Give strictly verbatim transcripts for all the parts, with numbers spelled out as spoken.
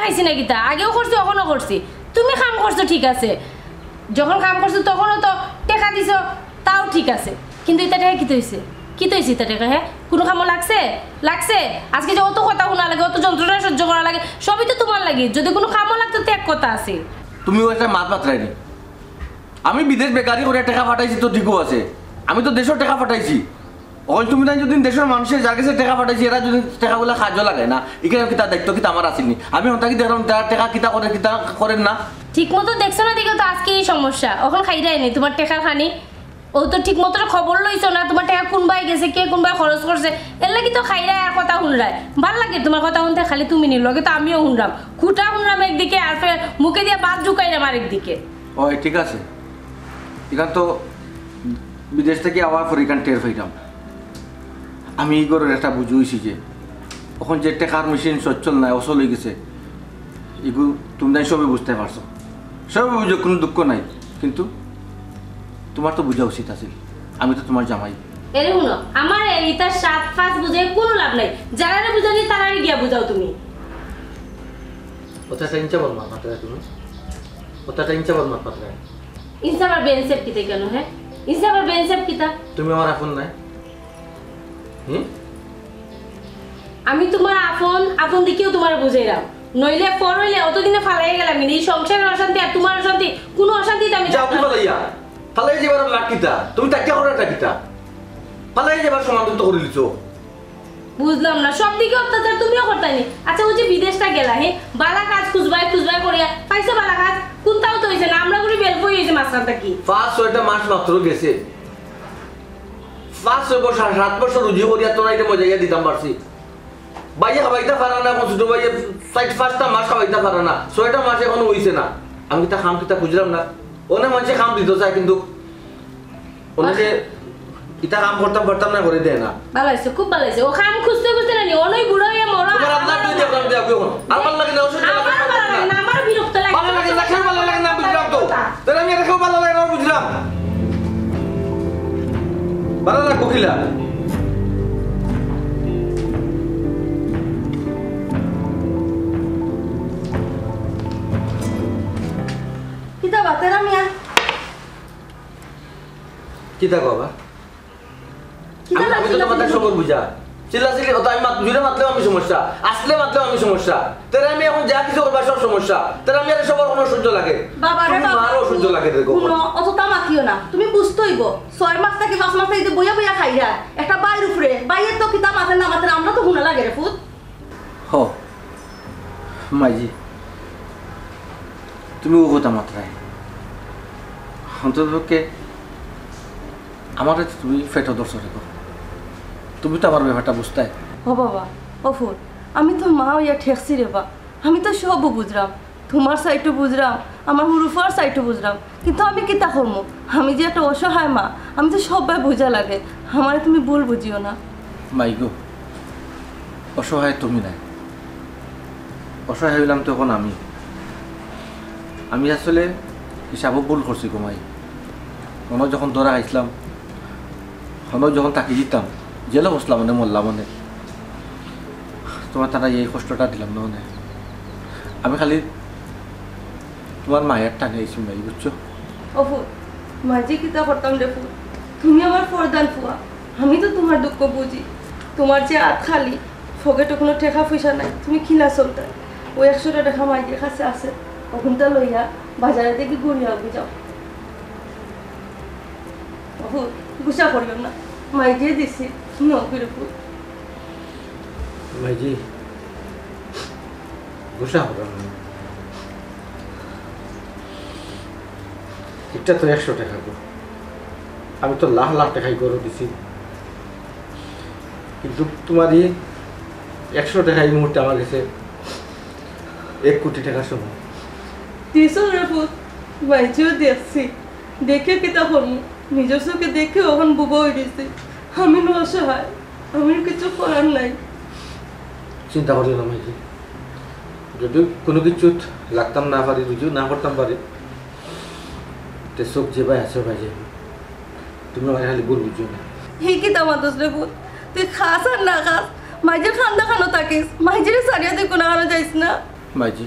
আইছি না কিতা? আগেও করছি, অখনো করছি। তুমি কাম করছো ঠিক আছে, যখন কাম করছো তখনও তো টেকা দিছো, তাও ঠিক আছে। কিন্তু ইতা টেকা কিতা অইছে? কিতা অইছে ইতা টেকা? হে, কুনু কামো লাগছে? লাগছে? আজকে যে অত কথা হুনা লাগে, অত যন্ত্রণা সহ্য করা লাগে, সবই তো তুমার লাগি। যদি কুনু কামো লাগতো তো এক কথা আছিল। তুমিও একটা মাত মাতরায় নি। আমি বিদেশ বেকারি করিয়া টেকা পাঠাইছি তো ঠিকও আছে, আমি তো দেশো টেকা পাঠাইছি। অখন তুমি তাইন যদি দেশর মানষে যার গেছে টেকা পাঠাইছি, এরা যদি টেকাগুলা কাজো লাগায় না, ইখান কিতা দায়িত্ব কিতা আমার আছিল নি? আমি হঠাৎ দেখলাম তারা টেকা কিতা করে, কিতা করের না। ঠিক মতো দেখছো না দেখে তো আজকে এই সমস্যা। অখন খাইরায় নি তুমার টেকার খানি, অউ তো ঠিক মতো খবর লইছো না, তুমার টেকা কুনবায় গেছে, কে কুনবায় খরচ করছে, এরলাগি তো খাইরায় আর কথা হুনরায়। ভালা লাগে তুমার কথা হুনতে, খালি তুমি নি, লগে তো আমিও হুনরাম। খুটা হুনরাম একদিকে, আর ফের মুখে দিয়া ভাত ঢুকাইরাম আরেকদিকে। অয়, ঠিক আছে। ইখান তো বিদেশ থাকি আওয়ার পর ইখান টের পাইরাম। আমি ই ঘরর একটা বুঝ অইছি যে অখন যে টেকার মেশিন সচ্ছল নাই, অচল অইগেছে, ইগু তুমি তাইন সবে বুঝতায় পারছো। সবে বুঝো, কুনু দুঃখ নাই। কিন্তু তুমার তো বুঝা উচিত আছিল, আমি তো তুমার জামাই। এরে হুনো, আমার ইতার সাত পাঁচ বুঝে কুনু লাভ নাই। যারারে বুঝানি তারারে গিয়া বুঝাও তুমি। অতটা ইনসাফর মাত মাতরায় তুমি, অতটা ইনসাফর মাত মাতরায়। ইনসাফ আর বেইনসাফ কিতা কেনে, হে? ইনসাফ আর বেইনসাফ কিতা? তুমি আমার আপন নায়। হুম? আমি তুমার আপন, আপন দেখিয়াউ তুমারে বুঝাইরাম। নইলে পর অইলে অতদিনে ফালাইয়া গেলাম, কিন্তু ই সংসারর অশান্তি আর তুমার অশান্তি, কুনু অশান্তি তো আমি যাও, থাকতাম না। ফালাইয়া। ফালাইয়া যাইবার লাগ কিতা? তুমি তাকিয়া করো এটা কিতা? ফালাইয়া যাইবার সমাধান তো করি লিছো। বুঝলাম না, সব দিকে অত্যাচার তুমিও করতায় নি। আচ্ছা, অউ যে বিদেশটা গেলা, হে, ভালা কাজ খুজবায় খুজবায় করিয়া পাইছো ভালা কাজ? কুনটাও তো অইছে না, আমরাগুরি বেলফই অইছে মাঝখান থাকি। পাঁচ ছয়টা মাস মাত্র গেছে, পাঁচ ছয় বছর, সাত বছর রুজি করিয়া তোরা এটা মজাইয়া দিতাম পারছি। ভাইয়ে খাবাইতা পারা না, অখন ছোট ভাইয়ে চাইর পাঁচটা মাস খাবাইতা পারা না, ছয়টা মাস অখনো অইছে না। আমি কিতা কাম কিতা খুজরাম না? অনেক মানষে কাম দিতো চায়, কিন্তু অনেকে ইতা কাম করতাম পারতাম না, করি দেয় না। ভালা অইছে, খুব ভালা অইছে। অউ কাম খুজতে খুজতে না নি, অনেক বুড়া অইয়া মরা। তুমার আপনার দুই দেখলাম দিয়া অখন। আমার লাগে না, অসহ্য লাগে, আমার ভালা লাগে না, আমার বিরক্ত লাগে। ভালা লাগে না, কেউ ভালা লাগে না, বুঝলাম তো। তাইলে আমি আর কেউ ভালা লাগে না, বুঝলাম। ভালা লাগবো কিলা? কিতা বাতেরা মিয়া? কিতা বাবা? কিতা আমি, আমি তো লাগছিল তোমার তুমি? সবর বুঝা। চিল্লা চিল্লি কথা, আমি মাত-, জুরে মাতলেও আমি সমস্যা, আসলে মাতলেও আমি সমস্যা। তাইলে আমি অখন যা কিছু করবা সব সমস্যা। তাইলে আমি আর সবর অখনো সহ্য লাগে। বাবা রে তুমি বাবা, মারও সহ্য লাগে রে, হুনো, অতটা মাতিও না। তুমি বুঝতে অইবো, ছয় মাস থাকি পাঁচ মাস থাকি যে বইয়া বইয়া খাইরা, একটা ভাইর উপরে, ভাইয়ে তো কিতা মাতের না মাতের, আমরা তো হুনা লাগে রে পুত। হ, মাইজি, তুমি অউ কথা মাতরায়। অন্ততপক্ষে আমারে তো তুমি পেটো ধরছো রে গো। তুমি তো আমার ব্যাপারটা বুঝতায়। ও বাবা, ও পুত, আমি তো মা অইয়া ঠেকছি রে বা। আমি তো সবও বুঝরাম, তুমার side-ও বুঝরাম, আমার হুরুফার side-ও বুঝরাম, কিন্তু আমি কিতা করমু? আমি যে একটা অসহায় মা, আমি তো সববায় বুঝা লাগে। আমারে তুমি ভুল বুঝিও না। মাই গো, অসহায় তুমি নায়, অসহায় অইলাম তো অখন আমি। আমি আসলে হিসাবও ভুল করছি গো মাই। অনো যখন ধরা খাইছলাম, অনো যখন থাকি দিতাম, জেলো বসলাম অনে, মরলাম অনে। তুমার তারা এই কষ্টটা দিলাম না অনে। আমি খালি তুমার মায়ার টানে আইছি মাই, বুঝছো? ও পুত, মাইজি কিতা করতাম রে পুত, তুমি আমার ফরদান ফুয়া, আমি তো তুমার দুঃখ বুঝি। তুমার যে আত খালি, পকেটো কুনু টেকা পয়সা নাই, তুমি কিলা চলতায়? অউ একশোটা টেকা মাইজির কাছে আছে, অগুনতা লইয়া বাজারে দেখি ঘুরিয়া আউগি যাও। ও পুত, গুসা করিও না, মাইজিয়ে দিছি, নেও গিরো পুত। মাইজি, গুসা করো না। ইটা তো একশো টেকা গো, আমি তো লাখ লাখ টেকা ই ঘরো দিছি, কিন্তু তুমার ই একশো টেকা ই মুহূর্তে আমার গেছে এক কোটি টেকার সমান। দিছো রে পুত, মাইজিও দেখছি, দেখে কিতা করমু? নিজর চউখে দেখে অখন বুবা অই রইছি। আমি নু অসহায়, আমি কিচ্ছু করার নাই। চিন্তা করিও না মাইজি, যুদি কুনু কিচ্ছুত লাগতাম না পারি, রুজিও না করতাম পারি, তে চউখ যেবায় আছে অবায় যাইবো। তুমি আমারে খালি ভুল বুঝিও না। হি কিতা মাতস রে পুত, তুই খাস আর না খাস, মাইজির কান্দা খানো থাকিস, মাইজিরে ছাড়িয়া তুই কুনাখানো যাইস না। মাইজি,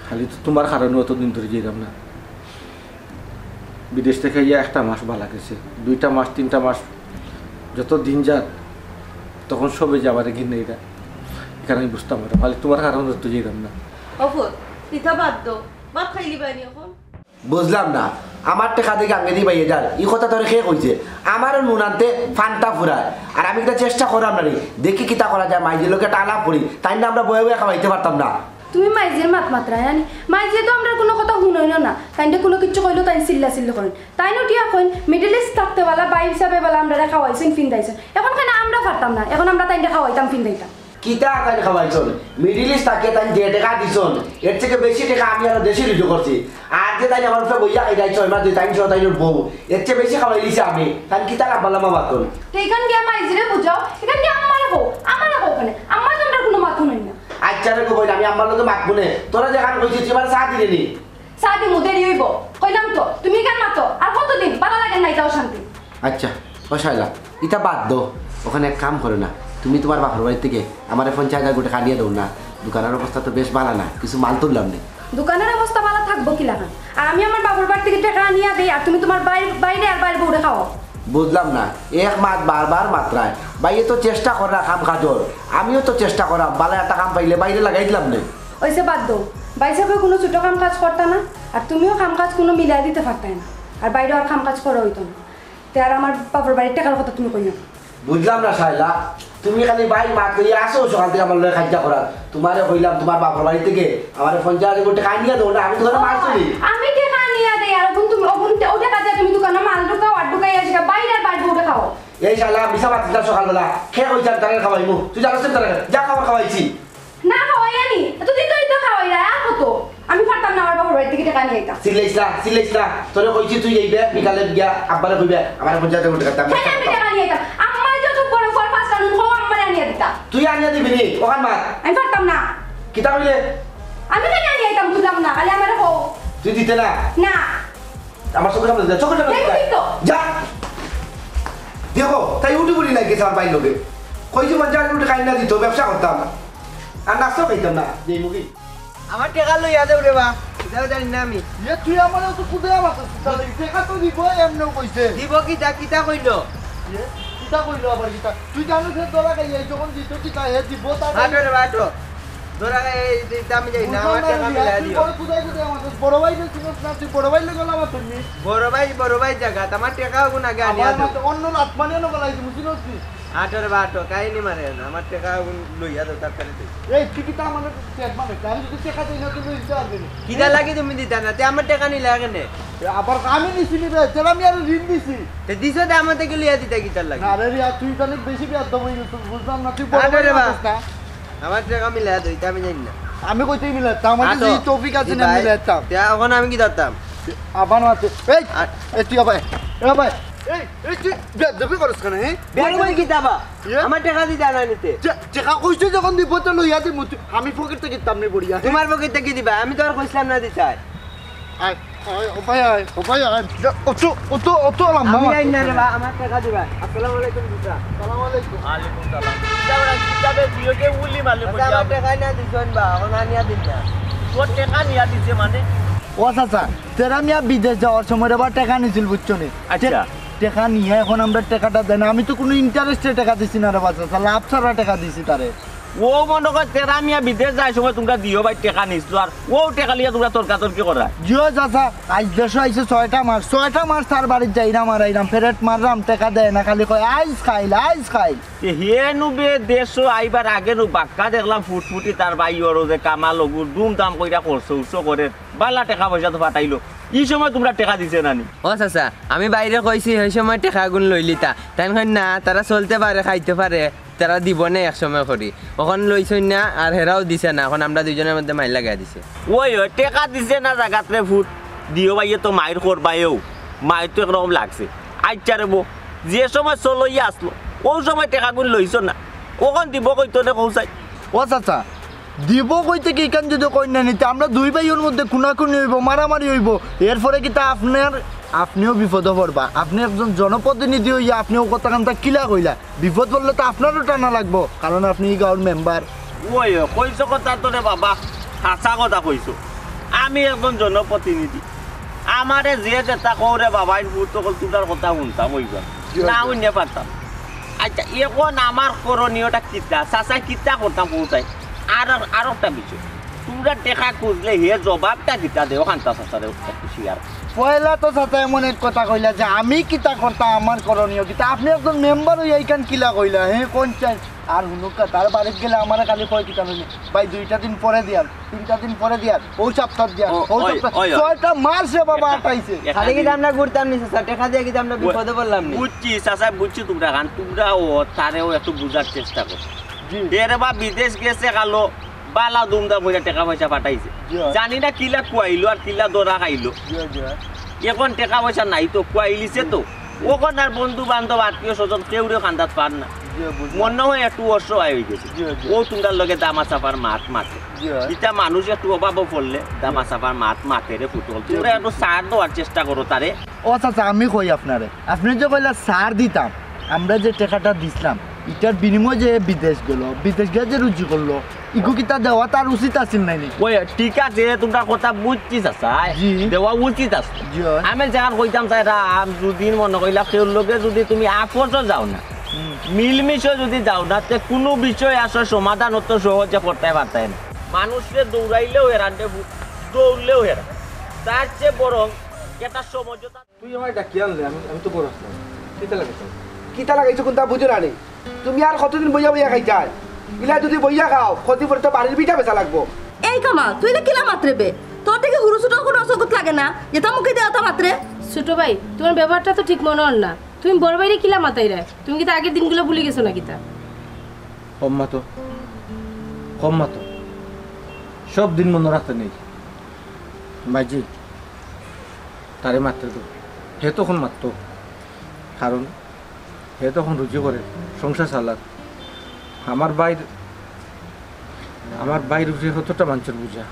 খালি তো তুমার কারণে অতদিন ধরি যাইরাম না। বিদেশ থাকি আইয়া একটা মাস বালা গেছে, দুইটা মাস, তিনটা মাস, যত দিন যার তখন সবে যে আমারে ঘিন্নাইরা। ইখান আমি বুঝতাম পাররাম, খালি তুমার কারণে তো যাইরাম না। অফুত, ইতা বাদ দেও, ভাত খাইলিবায়নি অখন? বুঝলাম না, আমার টেকা দেখি আঙ্গেদি বাইয়ে যার, ই কথা তোরে কে কইছে? আমারও নুন আনতে ফান্তা ফুরায়। আর আমি কিতা চেষ্টা কররাম না নি, দেখি কিতা করা যায়, মাইজির লগে একটা আলাপ করি, তাইন না আমরা বইয়া বইয়া খাওয়াইতে পারতাম না। তুমি মাইজির মাত মাতরায় নি, মাইজিয়ে তো আমরার কুনু কথা হুনইন না, তাইনরে কুনু কিচ্ছু কইলেও তাইন চিল্লা চিল্লি করইন। তাইন উঠিয়া কইন, Middle East থাকতে বালা, ভাই হিসাবে বালা আমরারে খাওয়াইছইন, ফিন্দাইছইন। অখন কেনে আমরা পারতাম না, অখন আমরা তাইনরে খাওয়াইতাম, ফিন্দাইতাম। কিতা তাইন খাওয়াইছইন? Middle East থাকিয়া তাইন যে টেকা দিছইন, এর থাকি বেশি টেকা আমি আরো দেশে রুজি করছি। আর যে তাইন আমার উপরে বইয়া খাইরায় ছয় মাস ধরি, তাইন সহ তাইনর বউ, এর থাকি বেশি খাওয়াইলিছি আমি। তাইন কিতা লাম্বা লাম্বা মাতইন? তে ইখান গিয়া মাইজিরে বুঝাও, ইখান গিয়া আম্মারে কও, আমারে কও কেনে? আম্মা তো আমরার কুনু মাত হুনইন না। আচ্ছা রে গো বইন, আমি আম্মার লগে মাতমুনে, তোরে যেখান কইছি তুই আমার চা দিলে নি। চা দিমু, দেরি অইবো। কইলাম তো, তুমি ইখান মাতো। আর কতদিন? বালা লাগে না ইতা অশান্তি। আচ্ছা, ও শায়লা, ইতা বাদ দেও। অখন এক কাম করো না, তুমি তুমার বাপর বাড়ি থাকি আমারে পঞ্চাশ হাজার টেকা আনিয়া দেও না। দোকানর অবস্থা তো বেশ বালা না, কিছু মাল তুললাম নে। দোকানর অবস্থা বালা থাকবো কিলাখান? আর আমি আমার বাপর বাড়ি থাকি টেকা আনিয়া দেই, আর তুমি তুমার বাইর-, বাইরে আর বাইর বউরে খাওয়াও। বুঝলাম না, এক মাত বারবার মাতরায়। বাইয়ে তো চেষ্টা কররা কাম কাজর, আমিও তো চেষ্টা কররাম, বালা একটা কাম পাইলে বাইরে লাগাই দিলাম নে। অইছে, বাদ দেও। বাইসাবে কুনু ছোট কাম কাজ করতা না, আর তুমিও কাম কাজ কুনু মিলাই দিতে পারতায় না, আর বাইরে আর কাম কাজ করা অইতো না। তে আর আমার বাপর বাড়ির টেকার কথা তুমি কইও না। বুঝলাম না শায়লা, তুমি খালি বাইর মাত লইয়া আছো সকাল থাকি আমার লগে কাইজ্জা করার। তুমারে কইলাম তুমার বাপর বাড়ি থাকি আমারে পঞ্চাশ হাজার টেকা আনিয়া দেও না, আমি তুমারে মারছি নি। আমি টেকা আনিয়া দেই, আর অখন তুমি, অখন তে-, অউ টেকা দিয়া তুমি দোকানো মাল ঢুকাও, আর ঢুকাইয়া বাইর আর বাইর বউরে খাওয়াও। এই শালা মিছা মাতিস না সকালবেলা, কে কইছে আমি তারে খাওয়াইমু? তুই জানোস না তারে? যা খাবার খাওয়াইছি। না খাওয়াইয়া নি? এতদিন তো ইতা খাওয়াইরা, আর কত? আমি পারতাম না আমার বাপর বাড়ি থাকি টেকা আনিয়া আইতাম। চিল্লাইস না, চিল্লাইস না। তোরে কইছি তুই যাইবে, বিকালে গিয়া আব্বারে কইবে, আমারে পঞ্চাশ হাজার টেকা দিতে। কেনে আমি টেকা আনিয়া আইতাম? আম্মায় যত বড় ফল পাঁচ কানুন কও, আম্মারে আনিয়া দিতা। তুই আনিয়া দিবি নি? অখান মাত। আমি পারতাম না। কিতা কইলে? আমি কেনে আনিয়া আইতাম বুঝলাম না, খালি আমারে কও। তুই দিতে না? না। আমার চোখের সামনে যা, চোখের সামনে যা। দেখি তো। যা। দেখো, তাই উঠি বুড়ি লাগিছে আমার বাইর লগে। কইছি পঞ্চাশ হাজার টেকা আনিয়া দিত, ব্যবসা করতাম। আর নাস্তাও খাইতাম না, যেই মুখে। আমার টেকা লইয়া দেও রে বা, ইতাও জানি না আমি। ইয়ে, তুই আমারে তো কুদাইয়া মারছস, শালা, ই টেকা তো দিব, এমনেও কইছে। দিব কিতা, কিতা কইলো? ইয়ে, কিতা কইলো আবার কিতা? তুই জানোস হে ধরা খাইয়া, যখন দিত কিতা হে দিব, তার আটো রে বা, আটো। ধরা খাইয়া, এই, এই, আমি যাই না, আমার টেকা মিলাই দিও। তুই বড় কুদাই কুদাই মারছস, বড় ভাইরে চিনস না, তুই বড় ভাইর লগে লাগাত তুই। বড় ভাই, বড় ভাই জাগাত, আমার টেকা অগুন আগে আনিয়া দেও। অন্য লাত মারিয়া না বলাই দিমু, চিনস নি? আটো রে বা, আটো, কাহিনী মারে না, আমার টেকা অগুন লইয়া দেও, তাড়াতাড়ি দেও। এই, তুই কিতা আমারে টেকা মানে, আমি যদি টেকা দেই না, তুই লই দিতে পারবি না। কিতা লাগি তুমি দিতা না? তে আমার টেকা নিলা কেনে? এ, আবার আমি নিছি নি বে, তোরা আমি আরো ঋণ দিছি। তে দিছো দে আমার থাকি লইয়া দিতা কিতার লাগি? না রে রিয়া, তুই তো অনেক বেশি বেয়াদব অই গেছস, বুঝলাম না, তুই বড় আরে ভাই রে বা। মাতিস না। আমার টেকা মিলাই দে, ইতা আমি জানি না। আমি কইতেই মিলাইতাম, আমার আটো, যে তৌফিক আছে ই না ভাই, মিলাইতাম। তে অখন আমি কিতা করতাম? আবার মাতে, এই, আর এ তুই আবার, এ ভাই, এই, এই তুই বেয়াদবি করস কেনে, হে? বেয়াদবি বড় ভাই কিতা বা? ইয়ে? আমার টেকা দিতা না নিতে। যে, টেকা কইছে যখন দিব, তো লইয়া দিমু। তুই, আমি পকেট থাকি দিতাম নি বড়িয়া। তোমার পকেট থাকি দিবা, আমি তো আর কইছিলাম না দিতায়। আয়, আয়, ও ভাই, আয়, ও ভাই, আয়। যা, অত, অত, অত লম্বা আমি মাত। আই না রে বা, আমার টেকা দিবা। আসসালামু আলাইকুম, চাচা। আসসালামু আলাইকুম। ওয়ালাইকুম সালাম। কিতা বড়, কিতা বে, তুই ওকে উলি মারলে চাচা, কইয়া আমার হবে। টেকা না দিছইন বা, অখন আনিয়া দিন না। তোর টেকা নিয়া দিছে মানে? ও চাচা, তেরা মিয়া বিদেশ যাওয়ার সময় রে বা টেকা নিছিল, বুঝছো নি? আচ্ছা। টেকা নিয়া অখন আমরার টেকাটা দেয় না। আমি তো কুনু interest-এ টেকা দিছি না রে বা চাচা, লাভ ছাড়া টেকা দিছি তারে। ও মনো কয় তেরা মিয়া বিদেশ যাওয়ার সময় তুমরা দিও ভাই টেকা নিছলো, আর অউ টেকা লইয়া তুমরা তর্কাতর্কি কররায়। জি অয় চাচা, আইজ দেশো আইছে ছয়টা মাস, ছয়টা মাস তার বাড়িত যাইরাম আর আইরাম, ফেরেট মাররাম, টেকা দেয় না, খালি কয়, "আইজ খাইল, আইজ খাইল।" এ হে নু বে দেশো আইবার আগে নু বাক্কা দেখলাম ফুটফুটি তার ভাই অরো যে কামাল অগুর ধুমধাম কইরা খরচ উরচ করে, বালা টেকা পয়সা তো ফাটাইলো। ই সময় তুমরা টেকা দিছে না নি? ও চাচা, আমি ভাইরে কইছি, সেই সময় টেকাগুন লইলিতা। তাইন কইন না, তারা চলতে পারে, খাইতে পারে, তারা দিব নে এক সময় করি। অখন লইছইন না, আর হেরাও দিছে না, অখন আমরা দুইজনর মধ্যে মাইর লাগাই দিছে। ওই, ওই, টেকা দিছে না জাগাত রে ফুত, দিও ভাইয়ে তো মাইর করবায়ও, মাইর তো একরকম লাগছে। আইচ্ছা রে বো, যে সময় চলইয়া আসলো, অউ সময় টেকাগুন লইছো না, অখন দিব কইতো নে কও চাই। ও চাচা, দিব কইতে কি, ইখান যদি কইন না নিতে, আমরা দুই ভাইর মধ্যে খুনাখুনি অইবো, মারামারি অইবো। এরপরে কিতা আপনার, আপনিও বিপদো পড়বা। আপনি একজন জনপ্রতিনিধি অইয়া আপনি অউ কথাখানতা কিলা কইলা? বিপদ পড়লে তো আপনারও টানা লাগবো, কারণ আপনি ই গাঁওর মেম্বার। ওই, ওই, কইছো কথা তো রে বাবা, হাছা কথা কইছো। আমি একজন জনপ্রতিনিধি, আমারে যে যেতা কও রে বাবা, ইন পুত অকল তুমরার কথা হুনতাম অইবা। জি, না জি। হুনিয়া পারতাম। আচ্ছা, এখন আমার করণীয়টা কিতা? চাচাই কিতা করতাম কও চাই? আর, আর একটা বিষয়, তুমরা টেকা খুজলে হে জবাবটা কিতা দেও খান্তা চাচারে একটু share। পয়লা তো চাচা এমন এক কথা কইলা যে আমি কিতা করতাম, আমার করণীয় কিতা? আপনে একজন মেম্বার অইয়া ইখান কিলা কইলা, হে? কোন চাই? আর হুনুক্কা, তার বাড়িত গেলে আমারে খালি কয় কিতা লইলে, "ভাই, দুইটা দিন পরে দিয়ার, তিনটা দিন পরে দিয়ার, অউ সপ্তাহ দিয়ার, ও, অউ ওই, সপ্তাহ।" ওই, ওই। ছয়টা মাস রে বাবা একটা আটাইছে। একটা খালি দিন। কিতা আমরা ঘুরতাম নি চাচা, টেকা দিয়া কিতা আমরা ওই, বিপদে পড়লাম নি? বুঝছি চাচা, বুঝছি তুমরা খান, তুমরাও তারেও একটু বুঝার চেষ্টা করো। জি। এরে বা বিদেশ গেছে কালো, বালা ধুমধাম কইরা টেকা পয়সা পাঠাইছে। জি। জানি না কিলা খুয়াইলো আর কিলা ধরা খাইলো। জি, জি। এখন টেকা পয়সা নাই তো, খুয়াইলিছে তো। অখন আর বন্ধু বান্ধব, আত্মীয় স্বজন কেউরে খান্দাত পার না। জি, বুঝলাম। মনে হয় একটু অসহায় অইগেছে। জি, জি। অউ তুমরার লগে দামা চাপার মাত মাতে। জি। ইতা মানুষ একটু অভাবো পড়লে দামা চাপার মাত মাতে রে পুত অকল। তুমরা একটু ছাড় দেওয়ার চেষ্টা করো তারে। ও চাচা, আমি কই আপনারে, আপনে যে কইলা ছাড় দিতাম, আমরা যে টেকাটা দিছলাম, ইটার বিনিময়ে যে বিদেশ গেলো, বিদেশ গিয়া যে রুজি করলো, ইগু কিতা দেওয়া তার উচিত আছিল নায় নি? ওই, ঠিক আছে, তুমরার কথা বুঝছি চাচা। জি। দেওয়া উচিত আছে। জি, হয়। আমি যেখান কইতাম চাইরাম, যুদি মনে কইলা কেউর লগে যুদি তুমি আপসও যাও না, হুম। মিলমিশও যুদি যাও না, তে কুনু বিষয় আসলে সমাধান অত সহজে করতায় পারতায় না। মানুষরে দৌড়াইলেও হেরান রে, দৌড়লেও হেরান। তার চেয়ে বরং একটা সমঝোতা তুই আমারে ডাকিয়া আনলে, আমি, আমি তো বড় আছলাম। কিতা লাগাইছো? কিতা লাগাইছো কুনতা বুঝো না নি? তুমি আর কতদিন বইয়া বইয়া খাইতায়? ইলা যুদি বইয়া খাও, কয়দিন পরে তো বাড়ির ভিটা বেচা লাগবো। এই কামাল, তুই ইলা কিলা মাতরে বে? তোর থাকি হুরু ছুটো কুনু অসুখ লাগে না, যেতা মুখে দেয় অতা মাতরে। ছোট ভাই, তুমার ব্যবহারটা তো ঠিক মনো অর না। তুমি বড় ভাইরে কিলা মাতাইরায়? তুমি কিতা আগের দিনগুলা ভুলি গেছো না কিতা? কম মাতো, কম মাতো। সব দিন মনো রাখতে নেই। মাইজি, তারে মাততে দেও। হে তখন মাততো। কারণ হে তখন রুজি করে, সংসার চালার। আমার ভাইর, আমার ভাইর উপরে কতটা মানষর বুঝা।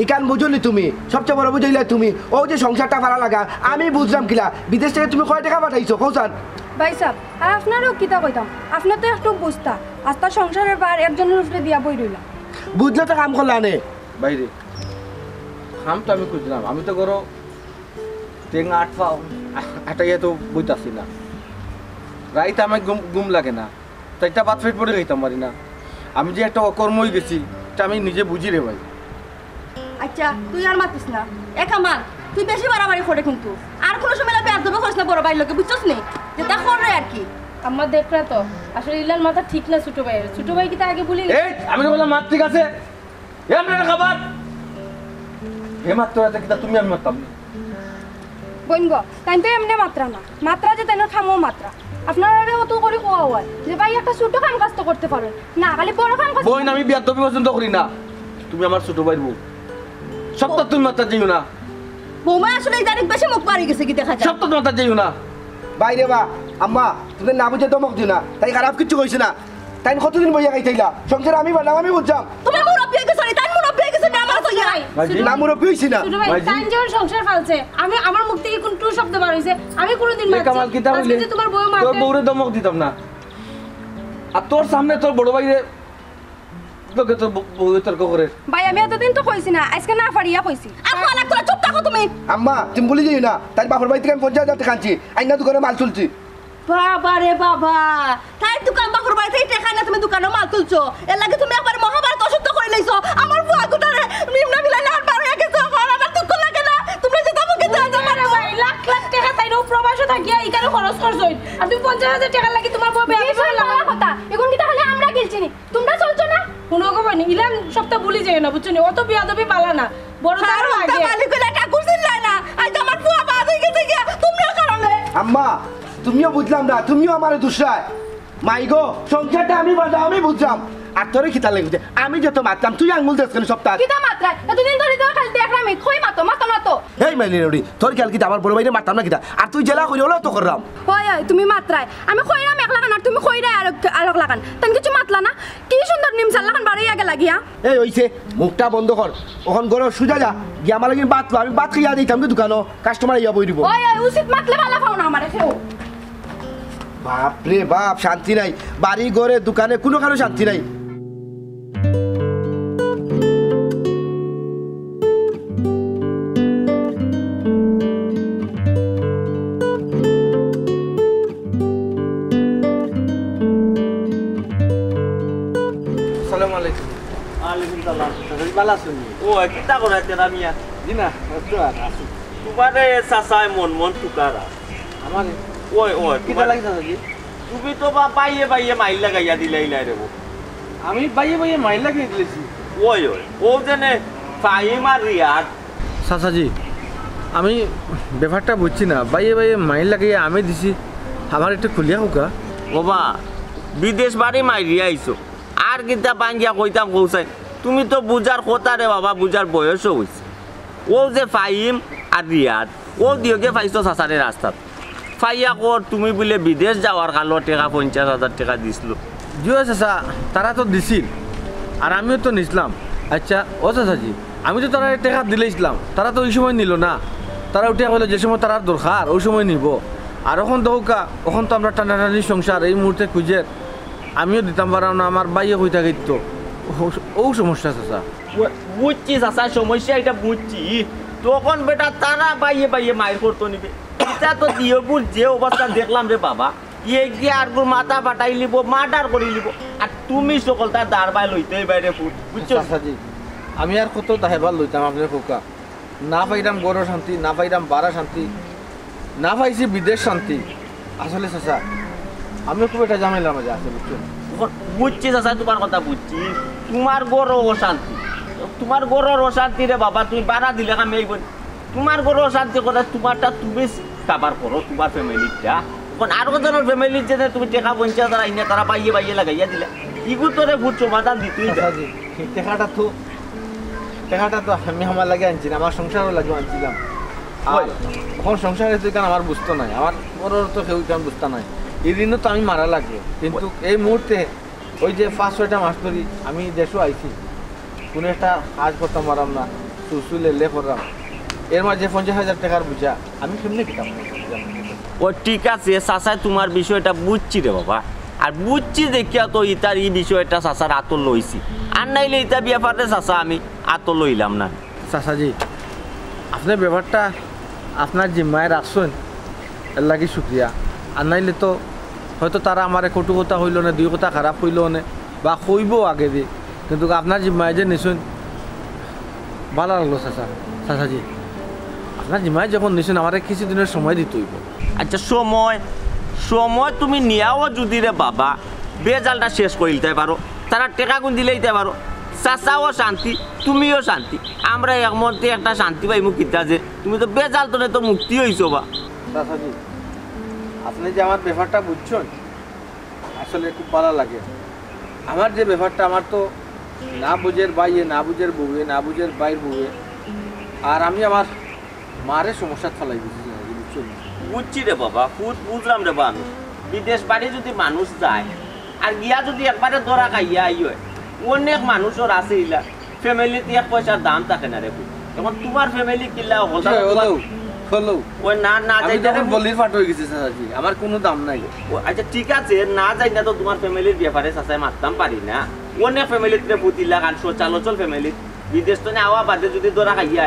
ইখান বুঝো নি তুমি? সবচেয়ে বড় বুঝাইলা তুমি। অউ যে সংসারটা ভালা লাগা, আমি বুঝলাম কিলা? বিদেশ থাকি তুমি কয় টেকা পাঠাইছো, কও চাইন? ভাইসাব, আর আপনারেও কিতা কইতাম? আপনে তো একটু বুঝতা। আস্তা সংসারের ভার একজনর উপরে দিয়া বই রইলা। বুঝলে তো কাম করলা নে। ভাইরে, কাম তো আমি খুজলাম, আমি তো ঘরো টেংগা আট পাও আটাইয়া তো বইতাছি না। রাইত আমার ঘুম, ঘুম লাগে না, চাইরটা ভাত পেট ভরি খাইতাম পারি না। আমি যে একটা অকর্ম অইগেছি, ইটা আমি নিজে বুঝি রে ভাই। আচ্ছা, তুই আর মাতিস না। এ কামাল, তুই বেশি বাড়াবাড়ি করে কিন্তু। আর কুনু সময় বেয়াদবি করিস না বড় ভাইর লগে, বুঝছস নি? যেতা করে আর কি। আম্মা দেখরা তো, আসলে ইলার মাথা ঠিক না ছোট ভাইর। ছোট ভাই কিতা আগে ভুলি গেছে? এই, আমি তো বললাম মাত ঠিক আছে। এ, আমরা খাবার। হে মাত্র রাতে কিতা তুমি আমি মারতাম নি? বইন গো, তাইন তো এমনে মাতরা না। মাতরা যে তাইনর কামো মাতরা। আপনারারে অত করি কওয়া অয় যে ভাই একটা ছোট কাম কাজ তো করতে পারইন। না, খালি বড় কাম কাজ। বইন, আমি বেয়াদবি পছন্দ করি না। তুমি আমার ছোট ভাইর বউ। সপ্তাহ তুমি মাততায় যাইও না। বৌমা আসলে ইদানিং বেশি মুখ বাড়ি গেছে কি দেখা যায়। সপ্তাহ তুমি মাততায় যাইও না। ভাইরে বা, আম্মা, তুমি না বুঝে ধমক দিও না। তাই খারাপ কিচ্ছু কইছে না। তাইন কতদিন বইয়া খাইতাইলা? সংসার আমি বানাম, আমি বুঝাম। তুমি মুরব্বি অইগেছো রে, তাইন মুরব্বি অইগেছে না, আমার কইয়া। ভাইজি। না, মুরব্বি অইছি না। ছোট ভাই, ভাইজি। তাইন যখন সংসার ফালছে, আমি, আমার মুখ থাকি কুনু টু শব্দ বার অইছে, আমি কুনুদিন এ মাতছি? কামাল, কিতা আজকে কইলে? যে তুমার বউ মাতছে। তোর বউরে ধমক দিতাম না। আর তোর সামনে তোর বড় ভাইরে, তোকে তোর বউ, বউয়ে তর্ক করে। ভাই, আমি এতদিন তো কইছি না, আজকে না পারিয়া কইছি। আর কওয়া লাগতো না, চুপ থাকো তুমি। আম্মা, তুমি ভুলি যাইও না, তাইর বাপর বাড়ি থাকি আমি পঞ্চাশ হাজার টেকা আনছি, আইনা দোকানো মাল তুলছি। বাবা রে বাবা, তাইর দোকান, বাপর বাড়ি থাকি টেকা আনিয়া তুমি দোকানো মাল তুলছো, এরলাগি তুমি একবারে মহাভারত অশুদ্ধ করিলাইছো। আমার ফুয়া গুতারে নিম্ন বিলাই লাহান বার অইয়া গেছে, অখন আমার দুঃখ লাগে না? তুমরা যেতা মুখে দেও, যেতা মাতো। ভাই, লাখ লাখ টেকা তাইন অউ প্রবাসো থাকিয়া ইখানো খরচ করছইন, আর তুমি পঞ্চাশ হাজার টেকার লাগি তুমার বউ বেয়াদবি করলা? কথা, ইগুন কিতা খালি আমরা গিলছি নি? তুমরা চলছো না? হুনো গো বইন, ইলান সপ্তাহ ভুলি যাইও না, বুঝছো নি? অত বেয়াদবি বালা না। বড় তো আরো আগে। মালিক কইলা ঠাকুর চিল্লায় না। আইজ আমার ফুয়া বাদ অইগেছে গিয়া তুমরার কারণে। আম্মা, তুমিও বুঝলাম না, তুমিও আমারে দুষরায়। মাই গো, সংসারটা আমি বানাম, আমি বুঝলাম। আর তোরে কিতা লাগি বুঝে? আমি যত মাতলাম, তুই আঙ্গুল দেস কেনে সপ্তাহ? কিতা মাতরায়? এতদিন ধরি তো খালি দেখরাম, কই মাতো, মাতো না তো। এই মাইলি রুড়ি, তোর খেয়াল কিতা আমার বড় ভাইরে মারতাম না কিতা? আর তুই যেলা করি অলাউ তো কররাম। ওই, ওই, তুমি মাতরায়। আমি কইরাম এক লাখান আর তুমি কইরায় আরক, আরক লাখান। তাইন কিচ্ছু মাতলা না? কি সুন্দর নিমসার লাখান বারইয়া গেলা গিয়া। এই অইছে, মুখটা বন্ধ কর। অখন ঘরো সুজা যা, গিয়া আমার লাগি ভাত ল, আমি ভাত খাইয়া দিতাম কি দোকানো, কাস্টমার আইয়া বই রইবো। ওই, ওই, উচিত মাতলে বালা পাও না আমারে কেউ। বাপ রে বাপ, শান্তি নাই। বাড়ি ঘরে দোকানে কুনুখানো শান্তি নাই। চাচা, ভালা আছইন নি? ও, কিতা করায় তেরা মিয়া? জি না, অতো আর আছি। তুমারে চাচায় মন মন তুকারা। আমারে? ওই, ওই, কিতা তুমারে লাগি চাচাজি? তুমি তো বা-, বাইয়ে বাইয়ে মাইর লাগাইয়া দিলাইলায় রে বা। আমি বাইয়ে বাইয়ে মাইর লাগাই দিলাইছি? ওই, ওই, ও যেনে ফাহিম আর রিয়াদ। চাচাজি, আমি ব্যাপারটা বুঝছি না। বাইয়ে বাইয়ে মাইর লাগাইয়া আমি দিছি, আমারে একটু খুলিয়া কউক্কা। ও বা, বিদেশ বাড়ি মারিয়া আইছো, আর কিতা ভাঙ্গিয়া কইতাম কউছাইন? তুমি তো বুঝার কথা রে বাবা, বুঝার বয়সও অইছে। ও যে ফাহিম আর রিয়াদ, ও দুইওগে পাইছো চাচারে রাস্তাত। পাইয়া কর তুমি বুলে বিদেশ যাওয়ার কালো টেকা পঞ্চাশ হাজার টেকা দিছলো। জি অয় চাচা, তারা তো দিছিল, আর আমিও তো নিছলাম। আইচ্ছা, ও চাচাজি, আমি তো তারারে টেকা দিলাইছলাম, তারা তো ওই সময় নিলো না। তারা উঠিয়া কইলো যে সময় তারার দরকার, ওই সময় নিবো। আর অখন দেখউক্কা, অখন তো আমরা টানাটানির সংসার, এই মুহূর্তে খুজের, আমিও দিতাম পাররাম না, আমার বাইয়ে কই থাকি তো। ও, ও সমস্যা চাচা। ও, বুঝছি চাচা, সমস্যা ইটা বুঝছি। তখন বেটা তারা বাইয়ে বাইয়ে মাইর করতো নি বে। ইটা তো দুইওগুর যে অবস্থা দেখলাম রে বাবা, ইগুয়ে আরগুর মাথা ফাটাইলিবো, মার্ডার করিলিবো। আর তুমি হকলতা দারবায় লইতে অইবায় রে পুত, বুঝছো? চাচাজি, আমি আর কত দায়ভার লইতাম আপনে কউক্কা। না পাইরাম ঘরো শান্তি, না পাইরাম বারা শান্তি, না পাইছি বিদেশ শান্তি। আসলে চাচা, আমি খুব একটা ঝামেলার মাঝে আছি, বুঝছো? বুঝছি চাচা, তুমার কথা বুঝছি। তুমার ঘরো অশান্তি, তুমার ঘরর অশান্তি রে বাবা, তুমি বারা দিলে কামে আইবো নি? তুমার ঘরো অশান্তি কথা, তুমারটা তুমি কাবার করো, তুমার ফ্যামিলিরটা। অখন আরো জনর ফ্যামিলির যেনে তুমি টেকা পঞ্চাশ হাজার আইনা তারা বাইয়ে বাইয়ে লাগাইয়া দিলা, ইগু তো রে পুত সমাধান দিতই অইবো। চাচাজি, টেকাটা তো, টেকাটা তো আমি আমার লাগি আনছি না, আমার সংসারর লাগি আনছিলাম। আর অখন সংসারে তো ইখান আমার বুঝতো নায়, আমার ঘরর তো কেউ ইখান বুঝতা নায়। এই ঋণও তো আমি মারা লাগবো, কিন্তু এই মুহূর্তে ওই যে পাঁচ ছয়টা মাস ধরি আমি দেশো আইছি, কুনু একটা কাজ করতাম পাররাম না, চুলচুল লেলে কররাম। এর মাঝে পঞ্চাশ হাজার টেকার বুঝা, আমি কেমনে কিতাম? ও ঠিক আছে, চাচায় তুমার বিষয়টা বুঝছি রে বাবা। আর বুঝছি দেখিয়া তো ইতার ই বিষয়টা চাচার আতো লইছি। আর নাইলে ইতা ব্যাপারে চাচা আমি আতো লইলাম না। চাচাজি, আপনে ব্যাপারটা আপনার জিম্মায় রাখছইন, এর লাগি শুক্রিয়া। আর নাইলে তো হয়তো তারা আমারে কটু কথা কইলো নে, দুই কথা খারাপ কইলো নে, বা কইবো আগেদি, কিন্তু আপনার জিম্মায় যে নিছইন, ভালা লাগলো চাচা, চাচাজি। আপনার জিম্মায় যখন নিছইন, আমারে কিছু দিনর সময় দিতে অইবো। আইচ্ছা, সময়, সময় তুমি নিয়াও যুদি রে বাবা বেজালটা শেষ করিলিতায় পারো, তারার টেকাগুন দিলাইতায় পারো, চাচাও শান্তি, তুমিও শান্তি, আমরা একমতে একটা শান্তি পাইমু কিতা যে তুমি তো বেজাল তনে তো মুক্তি অইছো বা। চাচাজি, আপনে যে আমার ব্যাপারটা বুঝছইন, আসলে খুব ভালা লাগে। আমার যে ব্যাপারটা, আমার তো না বুঝের বাইয়ে, না বুঝের বউয়ে, না বুঝের বাইর বউয়ে, আর আমি আমার মারে সমস্যাত ফালাই দিছি, বুঝছইন? বুঝছি রে বাবা, পুত বুঝলাম রে বা আমি। বিদেশ বাড়ি যুদি মানুষ যায়, আর গিয়া যুদি একবারে ধরা খাইয়া আই অয়, অনেক মানুষর আছে ইলা, ফ্যামিলিত এক পয়সার দাম থাকে না রে পুত। অখন তুমার ফ্যামিলি কিলা অকল? জি, অইলো, অইলো। ওই না, না আমি যাইতাম তখন রে পুত। বলির ফাট অইগেছি চাচাজি, আমার কুনু দাম নাই। ও, আইচ্ছা, ঠিক আছে, না যাইতাম তো তুমার ফ্যামিলির ব্যাপারে চাচায় মাততাম পারি না। অনেক ফ্যামিলিত রে পুত ইলাখান সচল অচল ফ্যামিলিত বিদেশ তনে আওয়া বাদে যুদি ধরা খাইয়া,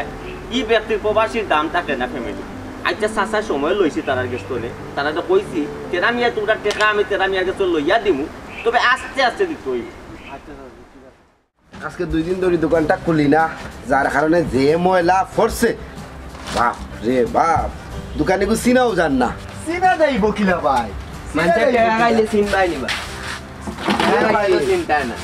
ই ব্যক্তির প্রবাসীর দাম থাকে না ফ্যামিলি। আইচ্ছা চাচা, সময় লইছি তারার গেছ তনে, তারারে কইছি, তেরা মিয়া তুমরার টেকা আমি তেরা মিয়ার গেছ লইয়া দিমু, তবে আস্তে আস্তে দিতে অইবো। আইচ্ছা চাচা, ঠিক আছে। আজকে দুই দিন ধরি দোকানটা খুলি না, যার কারণে যে ময়লা পড়ছে, বাপ রে বাপ, দোকানিগু চিনাও যার না। চিনা যাইবো কিলা ভাই? মানষে টেকা খাইলে চিনবায় নি বা। টেকা খাইলে তো চিনতায় না।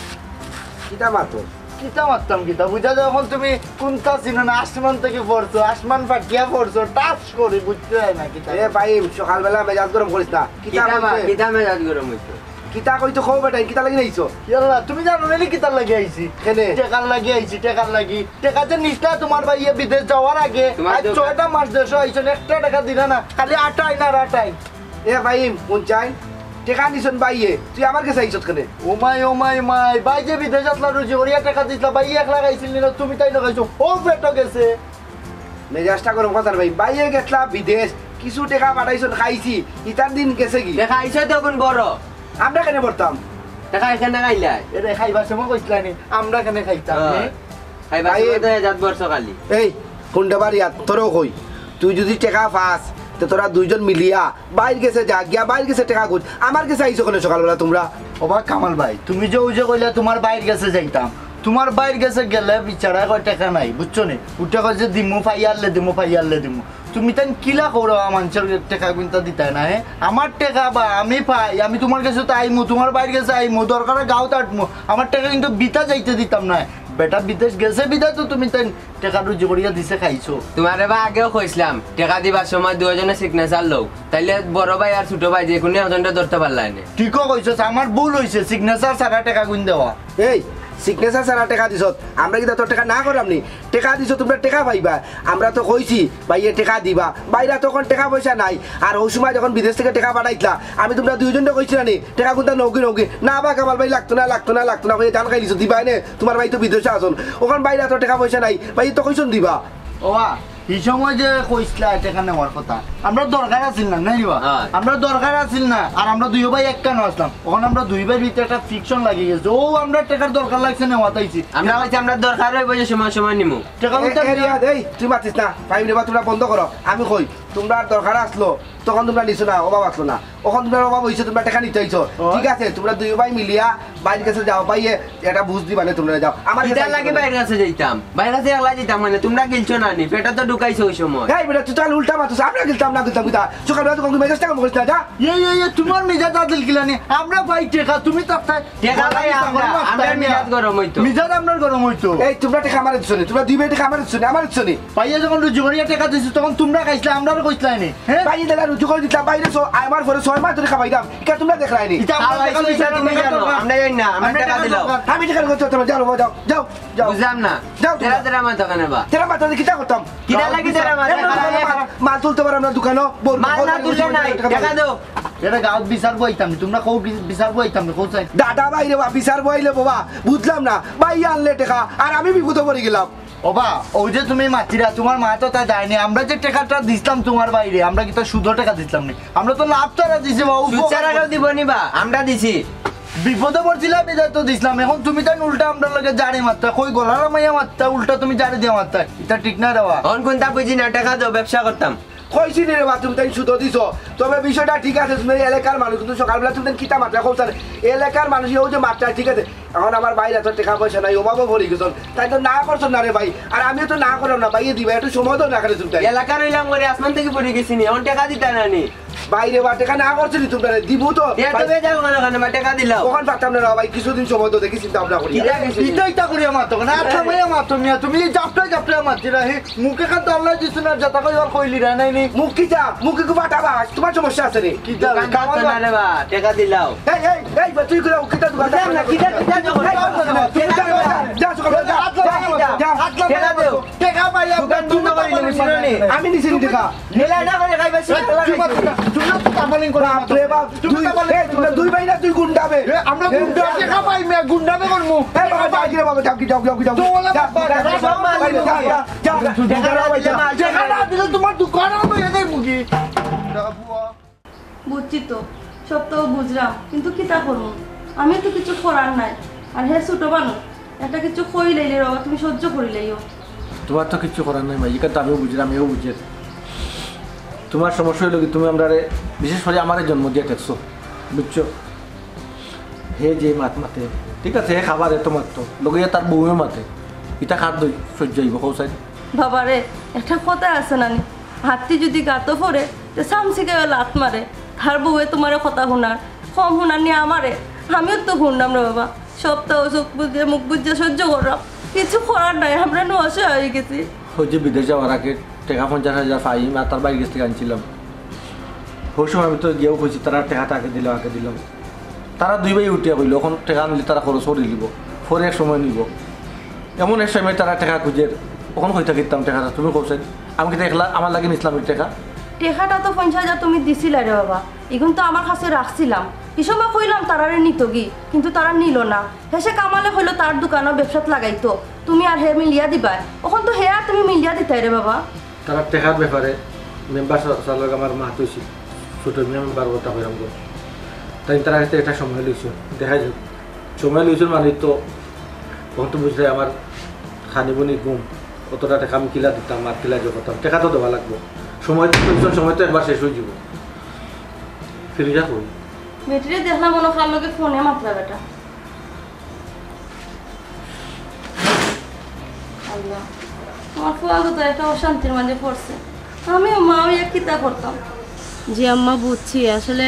কিতা মাতো? কিতা মাততাম কিতা? বুঝা যায় অখন তুমি কুনতা চিনো না, আসমান থাকি পড়ছো, আসমান ফাটিয়া পড়ছো, টাস করি বুঝতে চায় না কিতা। এ ভাই, সকালবেলা মেজাজ গরম করিস না। কিতা কিতা মা-, বলতে? কিতা মেজাজ গরম অইছে? কিতা কইতে কও বেটা, কিতা লাগি আইছো? ইয়াল্লা, তুমি জানো না নি কিতার লাগি আইছি? কেনে? টেকার লাগি আইছি, টেকার লাগি। টেকা যে নিছলা তুমার বাইয়ে বিদেশ যাওয়ার আগে, তুমার আইজ দোকান- ছয়টা মাস দেশো আইছইন, একটা টেকা দিলা না, খালি আটাইন আর আটাইন। এ ভাই, হুনছইন, টেকা নিছইন বাইয়ে, তুই আমার গেছে আইছত কেনে? ও মাই, ও মাই, মাই, ভাই যে বিদেশ আছলা রুজি করিয়া টেকা দিছলা, ভাই একলা খাইছিল নি না, তুমি তাইন খাইছো, ও পেটো গেছে। মেজাজটা গরম কথা না ভাই, বাইয়ে গেছলা বিদেশ, কিছু টেকা পাঠাইছইন খাইছি, ইতার দিন গেছে গি? টেকা আইছে তো অখন বড়। আমরা কেনে পড়তাম? টেকা এখানে খাইলাই। এরে খাইবার সময় কইছলা নি, আমরা কেনে খাইতাম, হ্যাঁ। নে? খাইবার ভাই, সময় তো এজাত বর্ষ খালি। এই, কুনটা বাড়ি আর তোরও কই? তুই যুদি টেকা পাস, তে তোরা দুইজন মিলিয়া বাইর গেছে যা, গিয়া বাইর গেছে টেকা খুজ। আমার গেছে আইছো কেনে সকালবেলা তুমরা? ওবা কামাল ভাই, তুমি যে ওই যে কইলা তুমার বাইর গেছে যাইতাম, তুমার ভাইর গেছে গেলে বিচারায় কয় টেকা নাই, বুঝছো নি? উঠে কয় যে দিমু, পাইলে দিমু, পাইলে দিমু। তুমি তাইন কিলা করো, মানষর টেকা গুনতা দিতায় না, হে? আমার টেকা বা আমি পাই, আমি তুমার গেছে তো আইমু, তুমার ভাইর গেছে আইমু, দরকারে গাঁওত আটমু। আমার টেকা কিন্তু বিতা যাইতে দিতাম না। বেটা বিদেশ গেছে বিদায় তো তুমি তাইন টেকা রুজি করিয়া দিছে খাইছো। তুমারে বা আগেও কইছলাম, টেকা দিবার সময় দুইওজনে signature লও, তাইলে বড় ভাই আর ছোট ভাই যে কুনু একজনরে ধরতে পারলায় নে। ঠিকও কইছস, আমার ভুল অইছে, signature ছাড়া টেকা গুন দেওয়া। এই, signature ছাড়া টেকা দিছত, আমরা কিতা তোর টেকা না করাম নি? টেকা দিছো, তুমরা টেকা পাইবা। আমরা তো কইছি, ভাইয়ে টেকা দিবা। ভাইরা তখন টেকা পয়সা নাই। আর অউ সময় যখন বিদেশ থাকি টেকা পাঠাইতলা, আমি তুমরা দুইওজনরে কইছি না নি, টেকা গুনতা নগি নগি। না বা কামাল ভাই, লাগতো না, লাগতো না, লাগতো না, কইয়া জান খাইলিছো, দিবায় নে, তুমার ভাই তো বিদেশে আছইন। অখন ভাইরা তো টেকা পয়সা নাই, ভাইয়ে তো কইছইন দিবা। ওবা, হি সময় যে কইছলা টেকা নেওয়ার কথা, আমরার দরকার আছিল না, নায় নি বা? হ্যাঁ। আমরার দরকার আছিল না, আর আমরা দুইও ভাই একখানো আছলাম। অখন আমরা দুই ভাইর ভিতরে একটা friction লাগি গেছে। অউ আমরার টেকার দরকার লাগছে, নেওয়াত আইছি। আমরা কইছি, আমরার দরকার অইবো যে সময় সময় নিমু। টেকা এ, উঠতে এ, রিয়াদ, এই, তুই মাতিস না। ফাহিম রে বা, তুমরা বন্ধ করো। আমি কই, তুমরার দরকার আছলো, তখন তুমরা নিছো না, অভাব আছলো না। অখন তুমরার অভাব অইছে, তুমরা টেকা নিতে আইছো। ও। ঠিক আছে, তুমরা দুইও ভাই মিলিয়া ভাইর গেছে যাও, ভাইয়ে একটা বুঝ দিবা নে, তুমরা যাও। আমার গেছে কিতার লাগি আইছো না। ভাইর গেছে যাইতাম? ভাইর গেছে একলা যাইতাম মানে, তুমরা গেলছো না নি, পেটে তো ঢুকাইছো অউ সময়। এই বেটা, তুই তাইলে উল্টা মাতস, আমরা গেলতাম না, গেলতাম কিতা? সকালবেলা তো কোনো মেজাজ টেকা মুখে না, যা। এ, এ, এ, তুমার মেজাজ আদিল কিলা নি? আমরা পাই টেকা, তুমি তো তাই টেকা ভাই, আমরা, আমরার মিজাজ গরম অইতো। মিজাজ আমরার গরম অইতো। এই, তুমরা টেকা আমারে দিছো নি, তুমরা দুই ভাই টেকা আমারে দিছো নি, আমারে দিছো নি। ভাইয়ে যখন রুজি করিয়া টেকা দিছে, তখন তুমরা খাইছলা, আমরারে কইছলা নি, হে? ভাইয়ে দিলা রুজি করি দিতাম, ভাইরে স-, আমার পরে ছয় মাস ধরি খাবাইতাম, ইটা তুমরা দেখরায় নি। ইটা আমরা খাওয়াইছো, টেকা ইটা দিছি, তুমি জানো, আমরা জানি না, আমরা আমরা টেকা টেকা দিলাম। দরকার। আমি টেকা করতে, যাও, যাও, যাও, যাও। বুঝলাম না। যাও, তেরা তেরা মাত কেনে বা? তেরা মাত কিতা করতাম? কিতা লাগি তেরা মাত? মাল তুলতে পারো না দোকানো? মাল না তুললে নাই, টেকা দেও। এরা গাঁওত বিচার বইতাম নি, তুমরা কও বি-, বিচার বইতাম নি, কও চাই। দাদা ভাই রে বা, বিচার বইলে বাবা, বুঝলাম না। ভাই আনলে টেকা, আর আমি বিপদে পড়ি গেলাম। ওবা, অউ যে তুমি মাতিরা, তুমার মা তো তা দেয় নি। আমরা যে টেকাটা দিছলাম তুমার ভাইরে, আমরা কিতা সুদর টেকা দিছলাম নি? আমরা তো লাভ ছাড়া দিছি বা, সুদ ছাড়া কেউ দিবো নি বা, আমরা দিছি। বিপদে পড়ছিলা বিদায় তো দিছলাম, অখন তুমি তাইন উল্টা আমরার লগে জারি মাতরায়, কই গলা লামাইয়া মাতরায়, উল্টা তুমি জারি দিয়া মাতরায়, ইটা ঠিক না রে বা। অখন কুনতা বুঝি না, টেকা দেও, ব্যবসা করতাম। কইছি নি রে বা, তুমি তাইন সুদো দিছো, তবে বিষয়টা ঠিক আছে, তুমি এলাকার মানুষ, কিন্তু সকালবেলা তুমি তাইন কিতা মাতরায় কও চাইন, এলাকার মানুষ অউ যে মাতরায়, ঠিক আছে, অখন আমার ভাইর তো টেকা পয়সা নাই, অভাবো পড়ি গেছইন, তাইন তো না করছইন না রে ভাই, আর আমিও তো না করলাম না, ভাইয়ে দিবা, একটু সময় দেও না কেনে তুমি তাইন। এলাকার অইলাম করে আসমান থাকি পড়ি গেছি নি, অখন টেকা দিতা না নি। ভাইরে বা, টেকা না করছি নি তুমরারে, দিমু তো। এ, ভাই, তুমি যাও কেনে, কেনে, বা, টেকা দিলাও। অখন পারতাম না রে ভাই, কিছুদিন সময় দেও, দেখি চিন্তা ভাবনা করি। কিতা কিছু? ইটা ইটা করিয়া মাতো না, আচ্ছা ভাইয়া মাতো মিয়া, তুমি এই জাপটা জাপটা মাতিরা, হে, মুখে খান তো আল্লাহ দিছো না, যেটা কইবার কইলিরা, নায় নি? মুখ কিতা? মুখে কু বাটা বাস, তুমার সমস্যা আছে রে। কিতা? দোকান খাওয়া করতো না রে বা, টেকা দিলাও। এই, এই, এই, বা, তুই করে কিতা দোকান বুঝলাম না, কিতা, কিতা দোকান এই, করতো? টেকা দিলাও। যা, যা, যা, যা, যা, যা। টেকা দেও। টেকা পাইয়া দোকান বন্ধ করে দিলে, বুঝছো না নি? আমি নিছি নি টেকা। মেলা না করে খাইবা, সে এই, খেলা তুই খাইছে। মাত্র, তুই না তো তাফালিং করে বাপ রে বাপ, তুই, এই, তুমরা দুই ভাই না, তুই গুন্ডা বে। এ, আমরা এ, গুন্ডা, টেকা পাই মিয়া, গুন্ডা বে করমু। এই বাবা, যাও কি রে বাবা, যাও কি, যাও, যাও, যাও। তো ওলা যা, বাবা, যা, যা, যা, বাবা, যা, যা, যা, যা, যা, যা, যা, যা, যা, যা। টেকা না দিলে তুমার দোকান আমি এনে মুগি। বুঝছি তো, সব তো বুঝলাম, কিন্তু কিতা করমু? আমি তো কিছু করার নাই। আর হে ছোট মানুষ, একটা কিছু কইলাইলে বাবা, তুমি সহ্য করিলাইও। তুমার তো কিচ্ছু করার নাই মাই, ইখান তো আমিও বুঝি, আমিও বুঝি। তুমার সমস্যা অইলো কি, তুমি আমরারে, বিশেষ করি আমারে জন্ম দিয়া ঠেকছো, বুঝছো? হে যে মাত মাতে, ঠিক আছে, হে খাবার এত মাততো, লগে তার বউয়ে মাতে, ইটা কার দই সহ্য অইবো, কও চাই? বাবারে, একটা কথা আছে না নি, হাতি যদি গাতো পড়ে, তে চামচিকায় লাত মারে। তার বউয়ে তুমারে কথা হুনার, কম হুনার নি আমারে? আমিও তো হুনলাম রে বাবা, সবতা চোখ বুজিয়া মুখ বুজিয়া সহ্য করলাম, কিছু করার নাই, আমরা নু অসহায় অই গেছি। অউ যে বিদেশ যাওয়ার আগে টেকা পঞ্চাশ হাজার ফাহিম আর তার ভাইর গেছ থাকি আনছিলাম, অউ সময় আমি তো গিয়াও কইছি, তারা টেকাটা আগে দিলাও, আগে দিলাও। তারা দুই ভাই উঠিয়া কইলো, অখন টেকা আনলে তারা খরচ করি দিবো, পরে এক সময় নিবো। এমন এক সময় তারা টেকা খুজের, অখন কই থাকি দিতাম টেকাটা, তুমি কও চাই? আমি কিতা একলা আমার লাগি নিছলাম ই টেকা? টেকাটা তো পঞ্চাশ হাজার তুমি দিছিলায় রে বাবা, ইগুন তো আমার কাছে রাখছিলাম। ই সময় কইলাম তারারে নিতোগি, কিন্তু তারা নিলো না। হেষে কামালে কইলো তার দোকানো ব্যবসাত লাগাইতো, তুমি আর হে মিলিয়া দিবায়। অখন তো হে আর তুমি মিলিয়া দিতায় রে বাবা। তারার টেকার ব্যাপারে মেম্বার সা-, সাবর লগে আমার মাত অইছিল, ছোট মিয়া মেম্বার কথা কইরাম গো। তাইন তারার কাছে একটা সময় লইছইন, দেখা যাউক। সময় লইছইন মানে তো, অখন তো বুঝরায় আমার খানি বনি ঘুম, অতটা টেকা আমি কিলা দিতাম আর কিলা জোগাড় করতাম, টেকা তো দেওয়া লাগবো। সময় তো লইছইন, সময় তো একবার শেষ অইযিবো। ফিরোজা কই? বেটিরে দেখলাম অনো কার লগে ফোনে মাতরা বেটা। আমার ফুয়া তো একটা অশান্তির মাঝে পড়ছে। আমিও মা অইয়া কিতা করতাম? জি আম্মা, বুঝছি। আসলে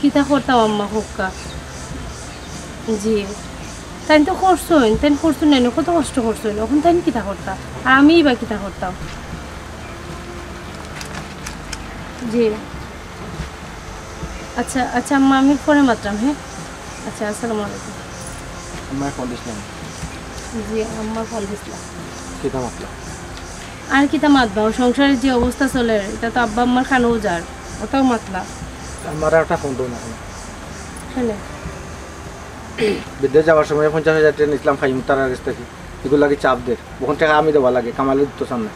কিতা করতাম আম্মা, কউক্কা। জি, তাইন তো করছইন, তাইন করছইন না, কত কষ্ট করছইন, অখন তাইন কিতা করতা, আর আমিই বা কিতা করতাম। জি, আচ্ছা আচ্ছা আম্মা, আমি পরে মাতরাম, হ্যাঁ? আচ্ছা, আসসালামু আলাইকুম। আম্মায় ফোন দিছলা? জি, আম্মায় ফোন দিছলা। কিতা মাতলা? আর কিতা মাতবা, অউ সংসারের যে অবস্থা চলের, ইটা তো আব্বা আম্মার কানো যার, অতাউ মাতলা। আম্মারে একটা ফোন দেও না কেনে? কেনে? বিদেশ যাওয়ার সময় পঞ্চাশ হাজার টেকা নিছলাম ফাহিম তারার গেছ থাকি, ইগুর লাগি চাপ দের। অখন টেকা আমি দেওয়া লাগে, কামালে দিতো চায় না।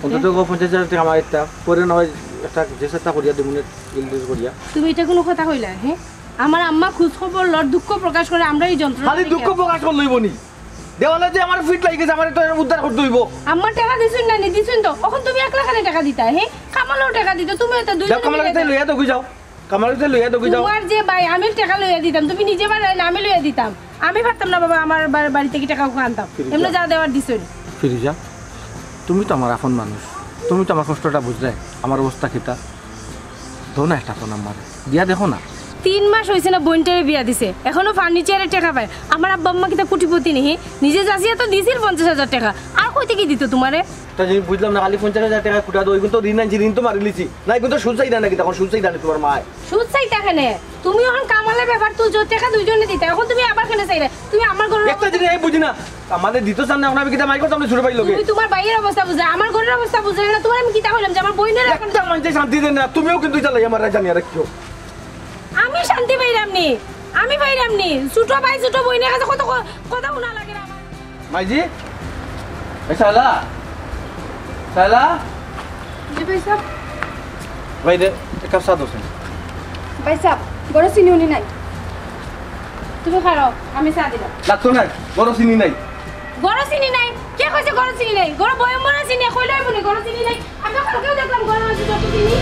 অন্তত ও পঞ্চাশ হাজার টেকা আমার একটা, পরে না হয় একটা যে সেটা করিয়া দিমুনে, ইলদিস করিয়া। তুমি ইটা কুনু কথা কইলা, হ্যাঁ? আমার আম্মা খোঁজ খবর লর, দুঃখ প্রকাশ করে, আমরা এই যন্ত্রণা খালি দেখি দুঃখ আছি। প্রকাশ করলেই বনি। দেওয়ালে যে আমার ফিট লাগি গেছে, আমার তো উদ্ধার করতে অইবো। আম্মা টেকা দিছইন না নি, দিছইন তো। অখন তুমি একলা কেনে টেকা দিতা, হ্যাঁ? কামালেও টেকা দিত, তুমিও তো দুইজনে যাও, কামালের মিলে কাছে দেও। লইয়া তো যাও। কামালের কাছে লইয়া তো যাও। তোমার যে ভাই, আমি টেকা লইয়া দিতাম, তুমি নিজে পারলায় না, আমি লইয়া দিতাম। আমি পারতাম না বাবা, আমার বা-, বাড়ি থাকি টেকা অখন আনতাম। ফিরোজা। এমনে যা দেওয়ার দিছইন। ফিরোজা, তুমি তো আমার আপন মানুষ, তুমি তো আমার কষ্টটা বুঝরায়, আমার অবস্থা কিতা। দেও না একটা ফোন আম্মারে, দিয়া দেখো না। তিন মাস অইছে না বইনটারে বিয়া দিছে, অখনো ফার্নিচারের টেকা পায়। আমার আব্বা আম্মা কিতা কোটিপতি নি? নিজে যাচিয়া তো দিছিল পঞ্চাশ হাজার টেকা, আর কই থাকি দিত তুমারে? তা জিনিস বুঝলাম না, খালি পঞ্চাশ হাজার টেকা খুটা দেও, ইগুন তো ঋণ আনছি, ঋণ তো মারিলিছি। না, ইগুন তো সুদ চাইরা নাকি, তখন সুদ চাইরা নাকি তুমার মায়? সুদ চাইতা কেনে? তুমি অখন কামালের ব্যাপার তুলছো, টেকা দুইজনে দিতা, অখন তুমি আবার কেনে চাইরায়? তুমি আমার ঘরর একটা জিনিস আমি বুঝি না, আমারে দিতো চায় না, অখন আমি কিতা মাই করতাম না ছোট ভাইর লগে? তুমি তুমার ভাইর অবস্থা বুঝরায়, আমার ঘরর অবস্থা বুঝরায় না, তুমারে আমি কিতা কইলাম যে আমার বইনর অখন একটা মানষে শান্তি দেয় না, তুমিও কিন্তু জ্বালাই আমার জানিয়া রাখিও। আমি শান্তি পাইরাম নি, আমি পাইরাম নি, ছোট ভাই ছোট বইনর কাছে কত ক-, কথা হুনা লাগে না আমার। মাইজি? এ শালা? শালা? জি ভাইসাব। ভাই রে, এক কাপ চা দেও চাইন। ভাইসাব, ঘরো চিনি উনি নাই। তুমি খাড়াও, আমি চা দিলাম। লাগতো নায়, ঘরো চিনি নাই। ঘরো চিনি নাই? কে কইছে ঘরো চিনি নাই? ঘরো বয়ম ভরা চিনি, কইলে অইবো নি, ঘরো চিনি নাই। আমি তো কালকেও দেখলাম ঘরো আছে যত চিনি।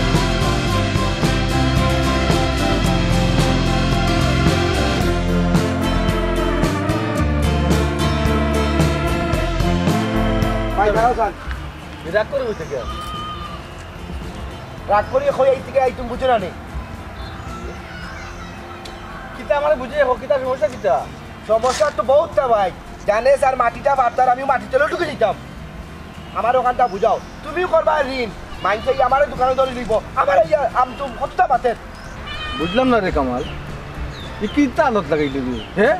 ভাই, দাঁড়াও, স্যার। রাগ করি কই থাকি? রাগ করি কই এই দিকে আই, তুমি বুঝো না নি? কিতা আমারে বুঝাই কও, কিতা সমস্যা কিতা? সমস্যা তো বউততা ভাই। জানে স্যার, মাটিটা পারতার, আমিও মাটির তলে ঢুকি দিতাম। আমার অখানটা বুঝাও। তুমি করবা ঋণ, মানষে আমারে দোকানো ধরি নিবো, আমারে ইয়া আমতু হত্যা পাতের। বুঝলাম না রে কামাল, ই কিতা আলত লাগাইলি রে, হে?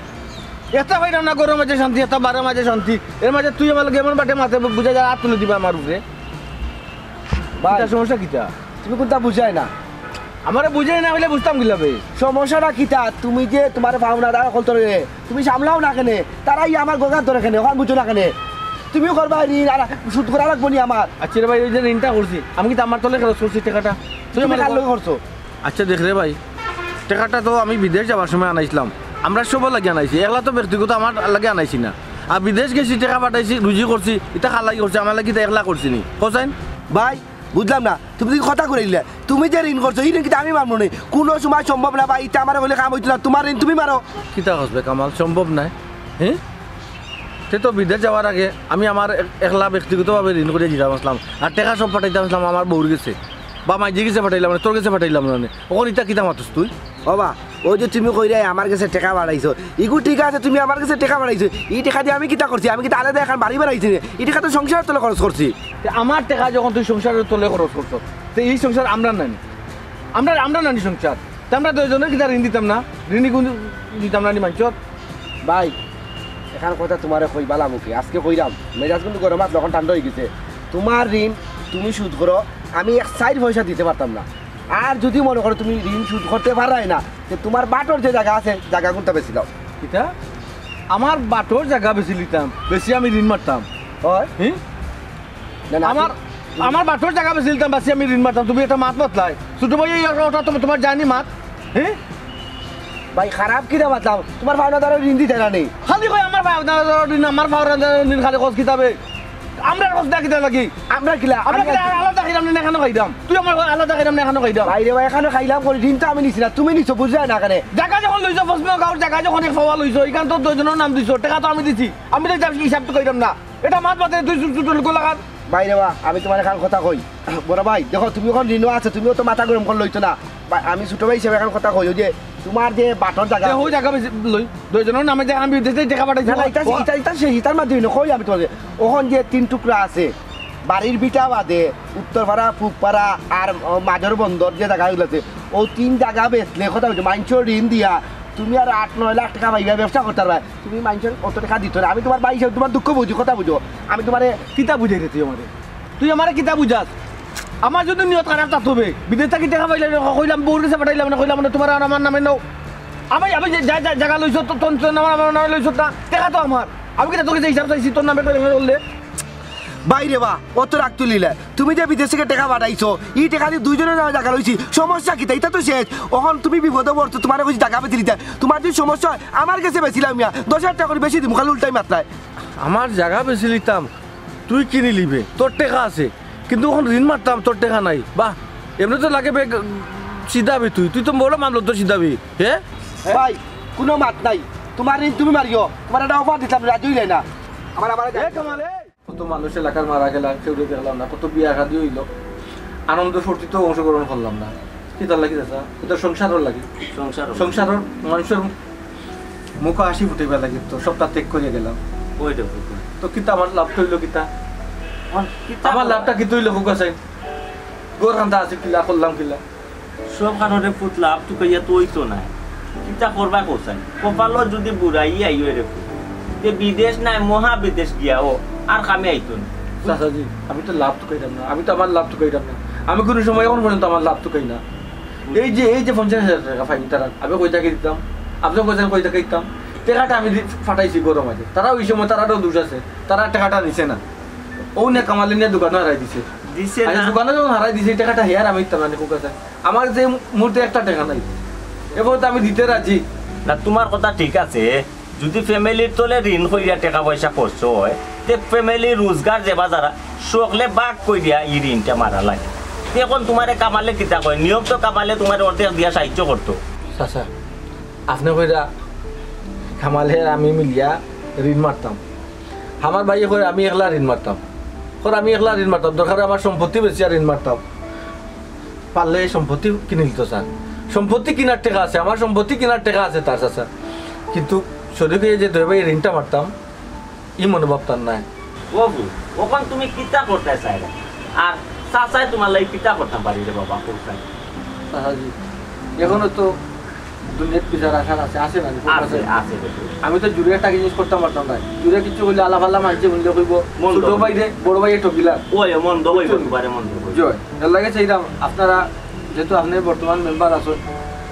এটা পাইরাম না, ঘরর মাঝে শান্তি, এটা বারর মাঝে শান্তি, এর মাঝে তুই আমার লগে এমন বাটে মাতে বুঝা যায়, আত তুলি দিবা আমার উপরে। ভাই, কিতা সমস্যা কিতা? তুমি কুনতা বুঝায় না। আমারে বুঝাই না অইলে বুঝতাম কিলা বে? সমস্যাটা কিতা? তুমি যে তুমার পাওনাদার অকলতরে তুমি সামলাও না কেনে? তারা ই আমার গগার ধরে কেনে, অখান বুঝো না কেনে? তুমিও করবা ঋণ, আর সুদ করা লাগবো নি আমার? আচ্ছা রে ভাই, ওই যে ঋণটা করছি, আমি কিতা আমার তলে খরচ করছি টেকাটা? তুই তুমি আমার কার লগে করছো? আচ্ছা দেখ রে ভাই, টেকাটা তো আমি বিদেশ যাওয়ার সময় আনাইছলাম, আমরা সবর লাগি আনাইছি, একলা তো ব্যক্তিগত আমার লাগি আনাইছি না। আর বিদেশ গেছি, টেকা পাঠাইছি, রুজি করছি, ইতা কার লাগি করছি, আমার লাগি তো একলা করছি নি, কও চাইন? ভাই, বুঝলাম না, তুমি দেখি কথা কইরায় দিলায়। তুমি যে ঋণ করছো, ই ঋণ কিতা আমি মারমু নি? কুনু সময় সম্ভব না ভাই, ইতা আমারে কইলে কাম অইতো না, তুমার ঋণ তুমি মারো। কিতা কস বে কামাল, সম্ভব নায়? হে? তে তো বিদেশ যাওয়ার আগে আমি আমার এক-, একলা ব্যক্তিগতভাবে ঋণ করিয়া দিতাম আছলাম, আর টেকা সব পাঠাইতাম আছলাম আমার বউর গেছে, বা মাইজির গেছে পাঠাইলাম না, তোর গেছে পাঠাইলাম না নে। অখন ইতা কিতা মাতস তুই? ও বা, ওই যে তুমি কইরায় আমার গেছে টেকা পাঠাইছো, ইগু ঠিক আছে, তুমি আমার গেছে টেকা পাঠাইছো, ই টেকা দি আমি কিতা করছি? আমি কিতা আলাদা একখান বাড়ি বানাইছি নি? ই টেকা তো সংসারর তলে খরচ করছি। তে আমার টেকা যখন তুই সংসারর তলে খরচ করছস, তে ই সংসার আমরার নানি? আমরার, আমরার নানি সংসার? তে আমরা দুইজনে কিতা ঋণ দিতাম না? ঋণী কুন দিতাম না নি মানষর? ভাই, একখান কথা তুমারে কই ভালা মুখে, আজকে কইরাম, মেজাজ কিন্তু গরম আছিল, অখন ঠান্ডা অইগেছে। তুমার ঋণ তুমি শোধ করো, আমি এক চাইর পয়সা দিতে পারতাম না। আর যুদি মনো করো তুমি ঋণ শোধ করতে পাররায় না, তে তুমার বাটর যে জাগা আছে, জাগা কুনটা বেচিলাও। কিতা? আমার বাটর জাগা বেচিলিতাম, বেচিয়া আমি ঋণ মারতাম? অয়। হি? না, না, আমার, তুমি আমার বাটর জাগা বেচিলিতাম, বেচিয়া আমি ঋণ মারতাম। তুমি একটা মাত মাতলায়। ছোট ভাই, এই ওটা তো তুমার যায়নি মাত? হি? ভাই, খারাপ কিতা মাতলাম? তুমার পাওনাদারর ঋণ দিতায় না নি? খালি কয় আমার পাওনাদারর ঋণ, আমার পাওনাদারর ঋণ খালি কস কিতা বে? আমরার কস না কিতা লাগি? আমরা কিলা? আমরা আমি কিলা আলাদা খাইরাম না, একখানো খাইরাম? তুই আমার আলাদা খাইরাম না, একখানো খাইরাম? ভাই রে ভাই, একখানো খাইলাম করি, ঋণ তো আমি নিছি না, তুমি নিছো, বুঝরায় না কেনে? জাগা যখন লইছো, ফসমে গাঁওর জাগা যখন এক পাওয়া লইছো, ইখান তো দুইজনর নাম দিছো, টেকা তো আমি দিছি, আমি তো হিসাব, হিসাব তো কইরাম না। এটা মাত মাতে তুই ছোট লোক লাগান। ভাই রে বা, আমি তুমারে একখান কথা কই। বড় ভাই, দেখো, তুমি অখন ঋণও আছো, তুমিও তো মাথা গরম করি লইছো না। ভাই, আমি ছোট ভাই হিসাবে একখান কথা কই, ওই যে তুমার যে বাটর জাগা যে আছে, ওই জাগা বেশি লই, দুইজনর নামে যে আমি বিদেশে টেকা পাঠাইছি, না, না, ইটা, ও- ইটা, ইটা সেই, ইটার মাধ্যমে না, কই আমি তুমারে, অখন যে তিন টুকরা আছে, বাড়ির ভিটা বাদে, উত্তরপাড়া, পুবপাড়া আর, ও, মাঝর বন্দর যে জাগাগুলো আছে, ও তিন জাগা বেচলে কথা বুঝো, মাইনষর ঋণ দিয়া তুমি আর আট নয় লাখ টেকা পাইবা, ব্যবসা করতে পারবা। তুমি মাইনষর অত টেকা দিতো না। আমি তুমার ভাই হিসাবে তুমার দুঃখ বুঝি, কথা বুঝো। আমি তুমারে কিতা বুঝাই রে তুই আমারে? তুই আমারে কিতা বুঝাস? আমার যদি নিয়ত খারাপ থাকতো বে, বিদেশ থাকি টেকা পাইলে কইলাম, বউর গেছে পাঠাইলাম না, কইলাম না, তুমার আর আমার নামে নাও। আমি, আমি যে যা, যা, জাগা লইছো, তো, তোর, তোর নামে, আমার নামে লইছো না, টেকা তো আমার। আমি কিতা তোর গেছে হিসাব চাইছি, তোর নামে করে করলে? ভাই রে বা, অত রাগ তুলিলে। তুমি যে বিদেশ থাকি টেকা পাঠাইছো, ই টেকা দি দুইজনর নামে জাগা লইছি, সমস্যা কিতা? ইটা তো শেষ। অখন তুমি বিপদো পড়ছো, তুমারে কইছি জাগা বেচি দিতে। তুমার যদি সমস্যা অয়, আমার গেছে বেচিলাও মিয়া, দশ হাজার টেকা করি বেশি দিমু, খালি উল্টাই মাতরায়। আমার জাগা বেচিলিতাম, তুই কিনিলিবে, তোর টেকা আছে, কিন্তু অখন ঋণ মারতাম, তোর টেকা নাই। বাহ, এমনে তো লাগে বে, সিধা বে তুই, তুই তো বড় মামলা তো সিধা বে, হে? ভাই, কুনু মাত নাই, তুমার ঋণ তুমি মারিও, তুমারে একটা offer দিতাম, রাজি অইলে না। আমার, আমার এ কামাল, এ। কত মানুষ এলাকার মারা গেলা, কেউরে দেখলাম না, কত বিয়া শাদি অইলো, আনন্দ ফুর্তিতেও অংশগ্রহণ করলাম না। কিতার লাগি চাচা? ইটা সংসারর লাগি। সংসার। সংসারর মানষর মুখো হাসি ফুটাইবার লাগি তো সবটা ত্যাগ করিয়া গেলাম। ওই দেখো। তো কিতা আমার লাভটা অইলো কিতা? আমার কিতা আমার লাভটা কিতা অইলো, কউক্কা চাইন? ঘর খান্দা আছে কিলা, করলাম কিলা? সব কারণে পুত লাভ তুকাইয়া তো অইতো নায়। কিতা করবা কও চাইন? কপালো যদি বুড়াই আইও রে পুত, তে বিদেশ নায়, মহা বিদেশ গিয়া ও আর কামে আইতো না। চাচাজি, আমি তো লাভ তুকাইতাম না, আমি তো আমার লাভ তুকাইতাম না। আমি কুনু সময় অখন পর্যন্ত আমার লাভ তুকাই না। এই যে, এই যে পঞ্চাশ হাজার টেকা পাইন তারা, আমি কই থাকি দিতাম? আপনে কইছেন কই থাকি দিতাম? টেকাটা আমি দি-, পাঠাইছি ঘরর মাঝে। তারা ওই সময় তারারও দোষ আছে, তারা টেকাটা নিছে না। অউ নিয়া কামালে নিয়া দোকানো হারাই দিছে। দিছে আর না। দোকানো যখন হারাই দিছে, এই টেকাটা হে আর আমি দিতাম না, কউক্কা চাইন। আমার যে মুহূর্তে একটা টেকা নাই, এবার তো আমি দিতে রাজি। না, তুমার কথা ঠিক আছে, যদি ফ্যামিলির তলে ঋণ করিয়া টেকা পয়সা খরচ অয়, তে ফ্যামিলির রোজগার যেবা যারা সকলে ভাগ করিয়া ই ঋণটা মারা লাগে। তে অখন তুমারে কামালে কিতা কয়? নিয়ম তো কামালে তুমারে অর্ধেক দিয়া সাহায্য করতো। চাচা, আপনে কইরা কামালে আর আমি মিলিয়া ঋণ মারতাম। আমার ভাইয়ে কয় আমি একলা ঋণ মারতাম। কয় আমি একলা ঋণ মারতাম, দরকার অয় আমার সম্পত্তি বেচিয়া ঋণ মারতাম। পারলে এই সম্পত্তি কিনিলিতো চাচা। সম্পত্তি কিনার টেকা আছে, আমার সম্পত্তি কিনার টেকা আছে তার চাচা। কিন্তু শরিক অইয়া যে দুই ভাইয়ে ঋণটা মারতাম, ই মনোভাব তার নাই। ও বু, অখন তুমি কিতা করতায় চাইরায়? আর চাচায় তুমার লাগি কিতা করতাম পারি রে বাবা, কউক্কা চাইন? চাচাজি, অখনো তো দুনিয়াত বিচার আচার আছে, আছে না? আছে, আছে রে বু। আমি তো জুরে একটা জিনিস করতাম পারতাম না। জুরে কিচ্ছু কইলে আলাপ আলাপ মানষে হুনলে কইবো, মন্দ ছোট কইবো। ভাইরে বড় ভাইয়ে ঠকিলা। ওই, মন্দ কইবো, বুঝছো? দুবারে মন্দ কইবো। জি, এর লাগি চাইরাম আপনারা যেহেতু আপনে বর্তমান মেম্বার আছইন,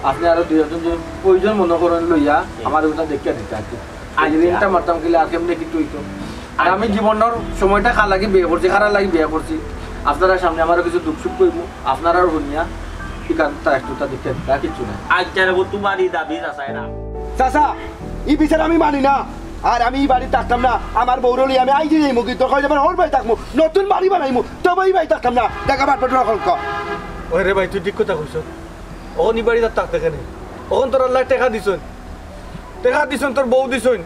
আপনে আরো দুই একজন যদি প্রয়োজন মনো করইন লইয়া, হুম। আমার ওটা দেখিয়া দিতা আর কি। আচ্ছা। ঋণটা মারতাম কিলা, আর কেমনে কিতা অইতো? আর আমি আচ্ছা। জীবনর সময়টা কার লাগি ব্যয় করছি, কারার লাগি ব্যয় করছি। আপনারার সামনে আমারও কিছু দুঃখ সুখ কইমু, আপনারাও হুনিয়া, ইখানটা একটুটা দেখিয়া দিতা, আর কিচ্ছু নাই। আচ্ছা রে বু, তুমার ই দাবি চাচায় না। চাচা, ই বিচার আমি মানি না। আর আমি ই বাড়িত থাকতাম না। আমার বউরে লইয়া আমি আইজই যাইমু, কিন্তু কই যাবার হউর বাড়ি থাকমু, নতুন বাড়ি বানাইমু, তবে ই বাড়িত থাকতাম না। জাগা বাটপাটরা কলকা। ওই রে ভাই, তুই ঠিক কথা কইছস। অখন ই বাড়িত আর থাকতে কেনে? অখন তোর আল্লায় টেকা দিছইন, টেকা দিছইন, তোর বউ দিছইন,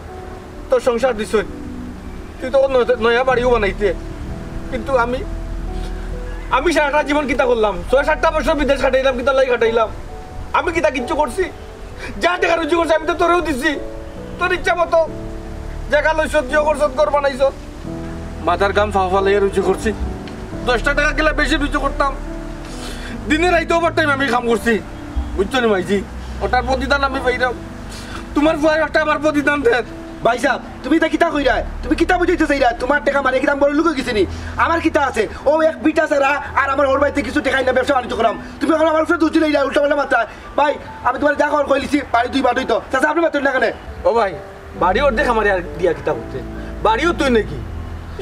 তোর সংসার দিছইন, তুই তো নয়-, নয়া বাড়িও বানাইতে। কিন্তু আমি, আমি সারাটা জীবন কিতা করলাম? ছয় সাতটা বছর বিদেশ কাটাইলাম, কিতার লাগি কাটাইলাম? আমি কিতা কিচ্ছু করছি? যা টেকা রুজি করছি আমি তো তোরেও দিছি, তোর ইচ্ছা মতো জাগা লইছস, জিও করছস, ঘর বানাইছস। মাথার ঘাম পাও ফালাইয়া রুজি করছি। দশটা টেকা কিলা বেশি রুজি করতাম। দিনে রাইতে ওভার টাইম আমি কাম করছি। বুঝছো নি মাইজি? ওটার প্রতিদান আমি পাইরাম। তুমার ফুয়ায় একটা আমার প্রতিদান দের। ভাইসাব, তুমি ইতা কিতা কইরায়? তুমি কিতা বুঝাইতে চাইরায়? তুমার টেকা মারিয়া কিতা আমি বড়লোক অইগেছি নি? আমার কিতা আছে? অউ এক ভিটা ছাড়া আর আমার হউর বাড়িত কিছু টেকা আনিয়া ব্যবসা বাণিজ্য কররাম। তুমি অখন আমার উপরে দোষ দিলাইরায়, উল্টা পাল্টা মাতরায়। ভাই, আমি তুমারে যা কওয়ার কইলিছি, বাড়ি দুই বাটই তো। চাচা, আপনে মাতইন না কেনে? ও ভাই, বাড়ি অর্ধেক আমারে আর দিয়া কিতা করতে? বাড়িও তুই নাকি?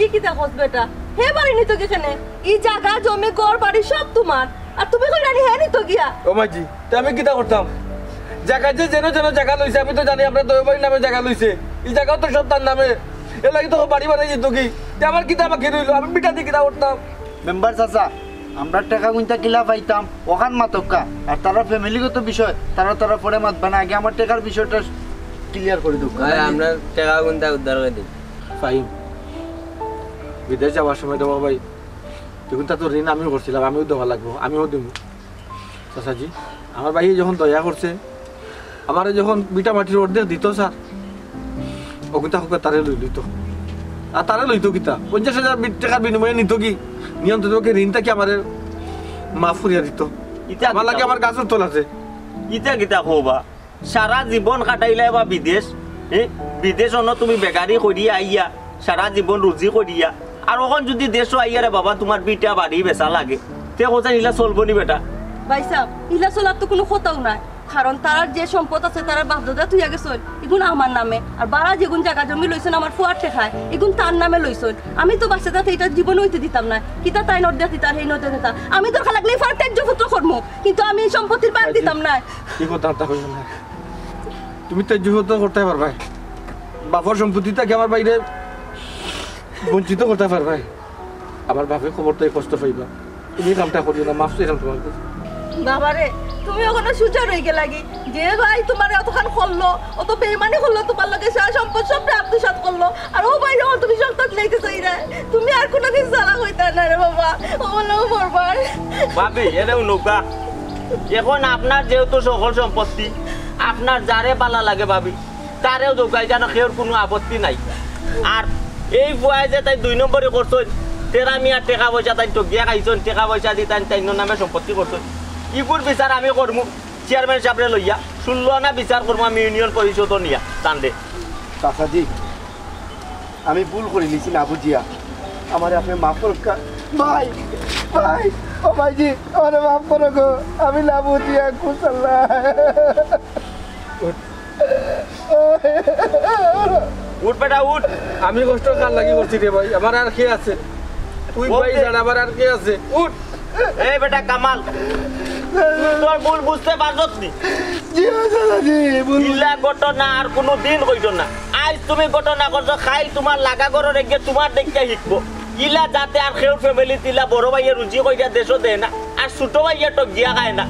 ই কিতা কস বেটা? হে বাড়ি নিতো গি কেনে? ই জাগা, জমি, ঘর, বাড়ি সব তুমার। আর তুমি কইরায় নি হে নিতো গিয়া? ও মাইজি, তে আমি কিতা করতাম? জাগা যে যেন যেন জাগা লইছে, আমি তো জানি আপনার দয়াভাইর নামে জাগা লইছে। ই জাগাও তো সব তার নামে। এর লাগি তো বাড়ি বানাই দিতো গি। তে আমার কিতা বাকি রইলো? আমি ভিটা দি কিতা করতাম? মেম্বার চাচা, আমরা টেকা কুনতা কিলা পাইতাম, অখান মাতউক্কা। আর তারার ফ্যামিলিগত বিষয়, তারা, তারা পরে মাতবা না, আগে আমার টেকার বিষয়টা ক্লিয়ার করি দেউক্কা। ভাই, আমরা টেকা কুনতা উদ্ধার করি দেই। ফাহিম। বিদেশ যাওয়ার সময় দেওয়া ভাই, দেখুন, তা তো ঋণ আমিও করছিলাম, আমিও দেওয়া লাগবো, আমিও দিব। চাচাজি, আমার ভাইয়ে যখন দয়া করছে, আমারে যখন ভিটা মাটির অর্ধেক দিত স্যার, অগুতা হকলে তারে লই লইতো। আর তারে লইতো কিতা? পঞ্চাশ হাজার বি-, টাকার বিনিময়ে নিত কি? নিয়ম তো তোমাকে ঋণটা কি আমারে মাফ করিয়া দিত? ইতা আমার লাগে কিতা? আমার গাছর তল আছে। ইতা কিতা কও বা? সারা জীবন কাটাইলায় বা বিদেশ, এ? বিদেশ অনো তুমি বেগারি করিয়া আইয়া, সারা জীবন রুজি করিয়া, আর অখন যুদি দেশো আইয়া রে বাবা তুমার ভিটা বাড়ি বেচা লাগে, তে কথা ইলা চলবো নি বেটা? ভাইসাব, ইলা চলার তো কুনু কথাউ নাই, কারণ তারার যে সম্পদ আছে তারার বাপ-দাদা থুইয়া গেছইন, ইগুন আমার নামে, আর বারা যেগুন জাগা জমি লইছইন আমার ফুয়ার টেকায়, ইগুন তার নামে লইছইন। আমি তো বাচ্চা থাকতে ইটা জীবন অইতে দিতাম না, কিতা তাইন অর্ধেক দিতা, হেইন অর্ধেক দিতা, আমি দরকার লাগলে ফার ত্যায্য পুত্র করমু, কিন্তু আমি এই সম্পত্তির ভাগ দিতাম না। ই কথা তা কইও না। তুমি ত্যায্য পুত্র করতায় পারবায়, বাপর সম্পত্তি থাকি আমার ভাইরে বঞ্চিত করতায় পারবায়। আমার বাপে খবর তাই কষ্ট পাইবা। তুমি এই কামটা করিও না, মাফ চাইলাম তোমার কাছে। বাবারে, তুমি অখনো সুজা রই গেলাগি। যে ভাই তুমারে অতখান করলো, অত বেইমানি করলো তুমার লগে, সারা সম্পদ সবটা আত্মসাৎ করলো, আর অউ ভাইরে অখন তুমি সংসার লইতে চাইরায়। তুমি আর কুনুদিন চালাক অইতায় না রে বাবা, অউ লও মরবায়। ভাবি, এরেউ নৌকা, অখন আপনার যেহেতু সকল সম্পত্তি, আপনার যারে বালা লাগে ভাবি, তারেউ দেউক্কা, ইখানো কেউর কুনু আপত্তি নাই। আর এই ফুয়ায় যে তাইন দুই নম্বরি করছইন, তেরা মিয়ার টেকা পয়সা তাইন ঠগিয়া খাইছইন, টেকা পয়সা দি তাইন তাইনর নামে সম্পত্তি করছইন, ইগুর বিচার আমি করমু চেয়ারম্যান সাবরে লইয়া, ষোলো আনা বিচার করমু আমি ইউনিয়ন পরিষদো নিয়া, তানরে। চাচাজি, আমি ভুল করিলিছি না বুঝিয়া, আমারে আপনে মাফ করউক্কা। ভাই, ভাই, ও ভাইজি, আমারে মাফ করো গো, আমি না বুঝিয়া কুশালা। উঠ বেটা, উঠ। আমি কষ্ট কার লাগি করছি রে ভাই, আমার আর কে আছে? তুই ভাই ছাড়া আমার আর কে আছে? উঠ। এই বেটা কামাল, তুই তোর ভুল বুঝতে পারছস নি? জি, জি, জি, ভুল। ইলা ঘটনা আর কুনুদিন কইতো না। আইজ তুমি ঘটনা করছো, কাইল তুমার লাগা ঘরর এগিয়ে তুমার দেখিয়া শিখবো। ইলা যাতে আর কেউর ফ্যামিলিত ইলা বড় ভাইয়ে রুজি কইরা দেশো দেয় না, আর ছোট ভাইয়ে ঠগিয়া খায় না।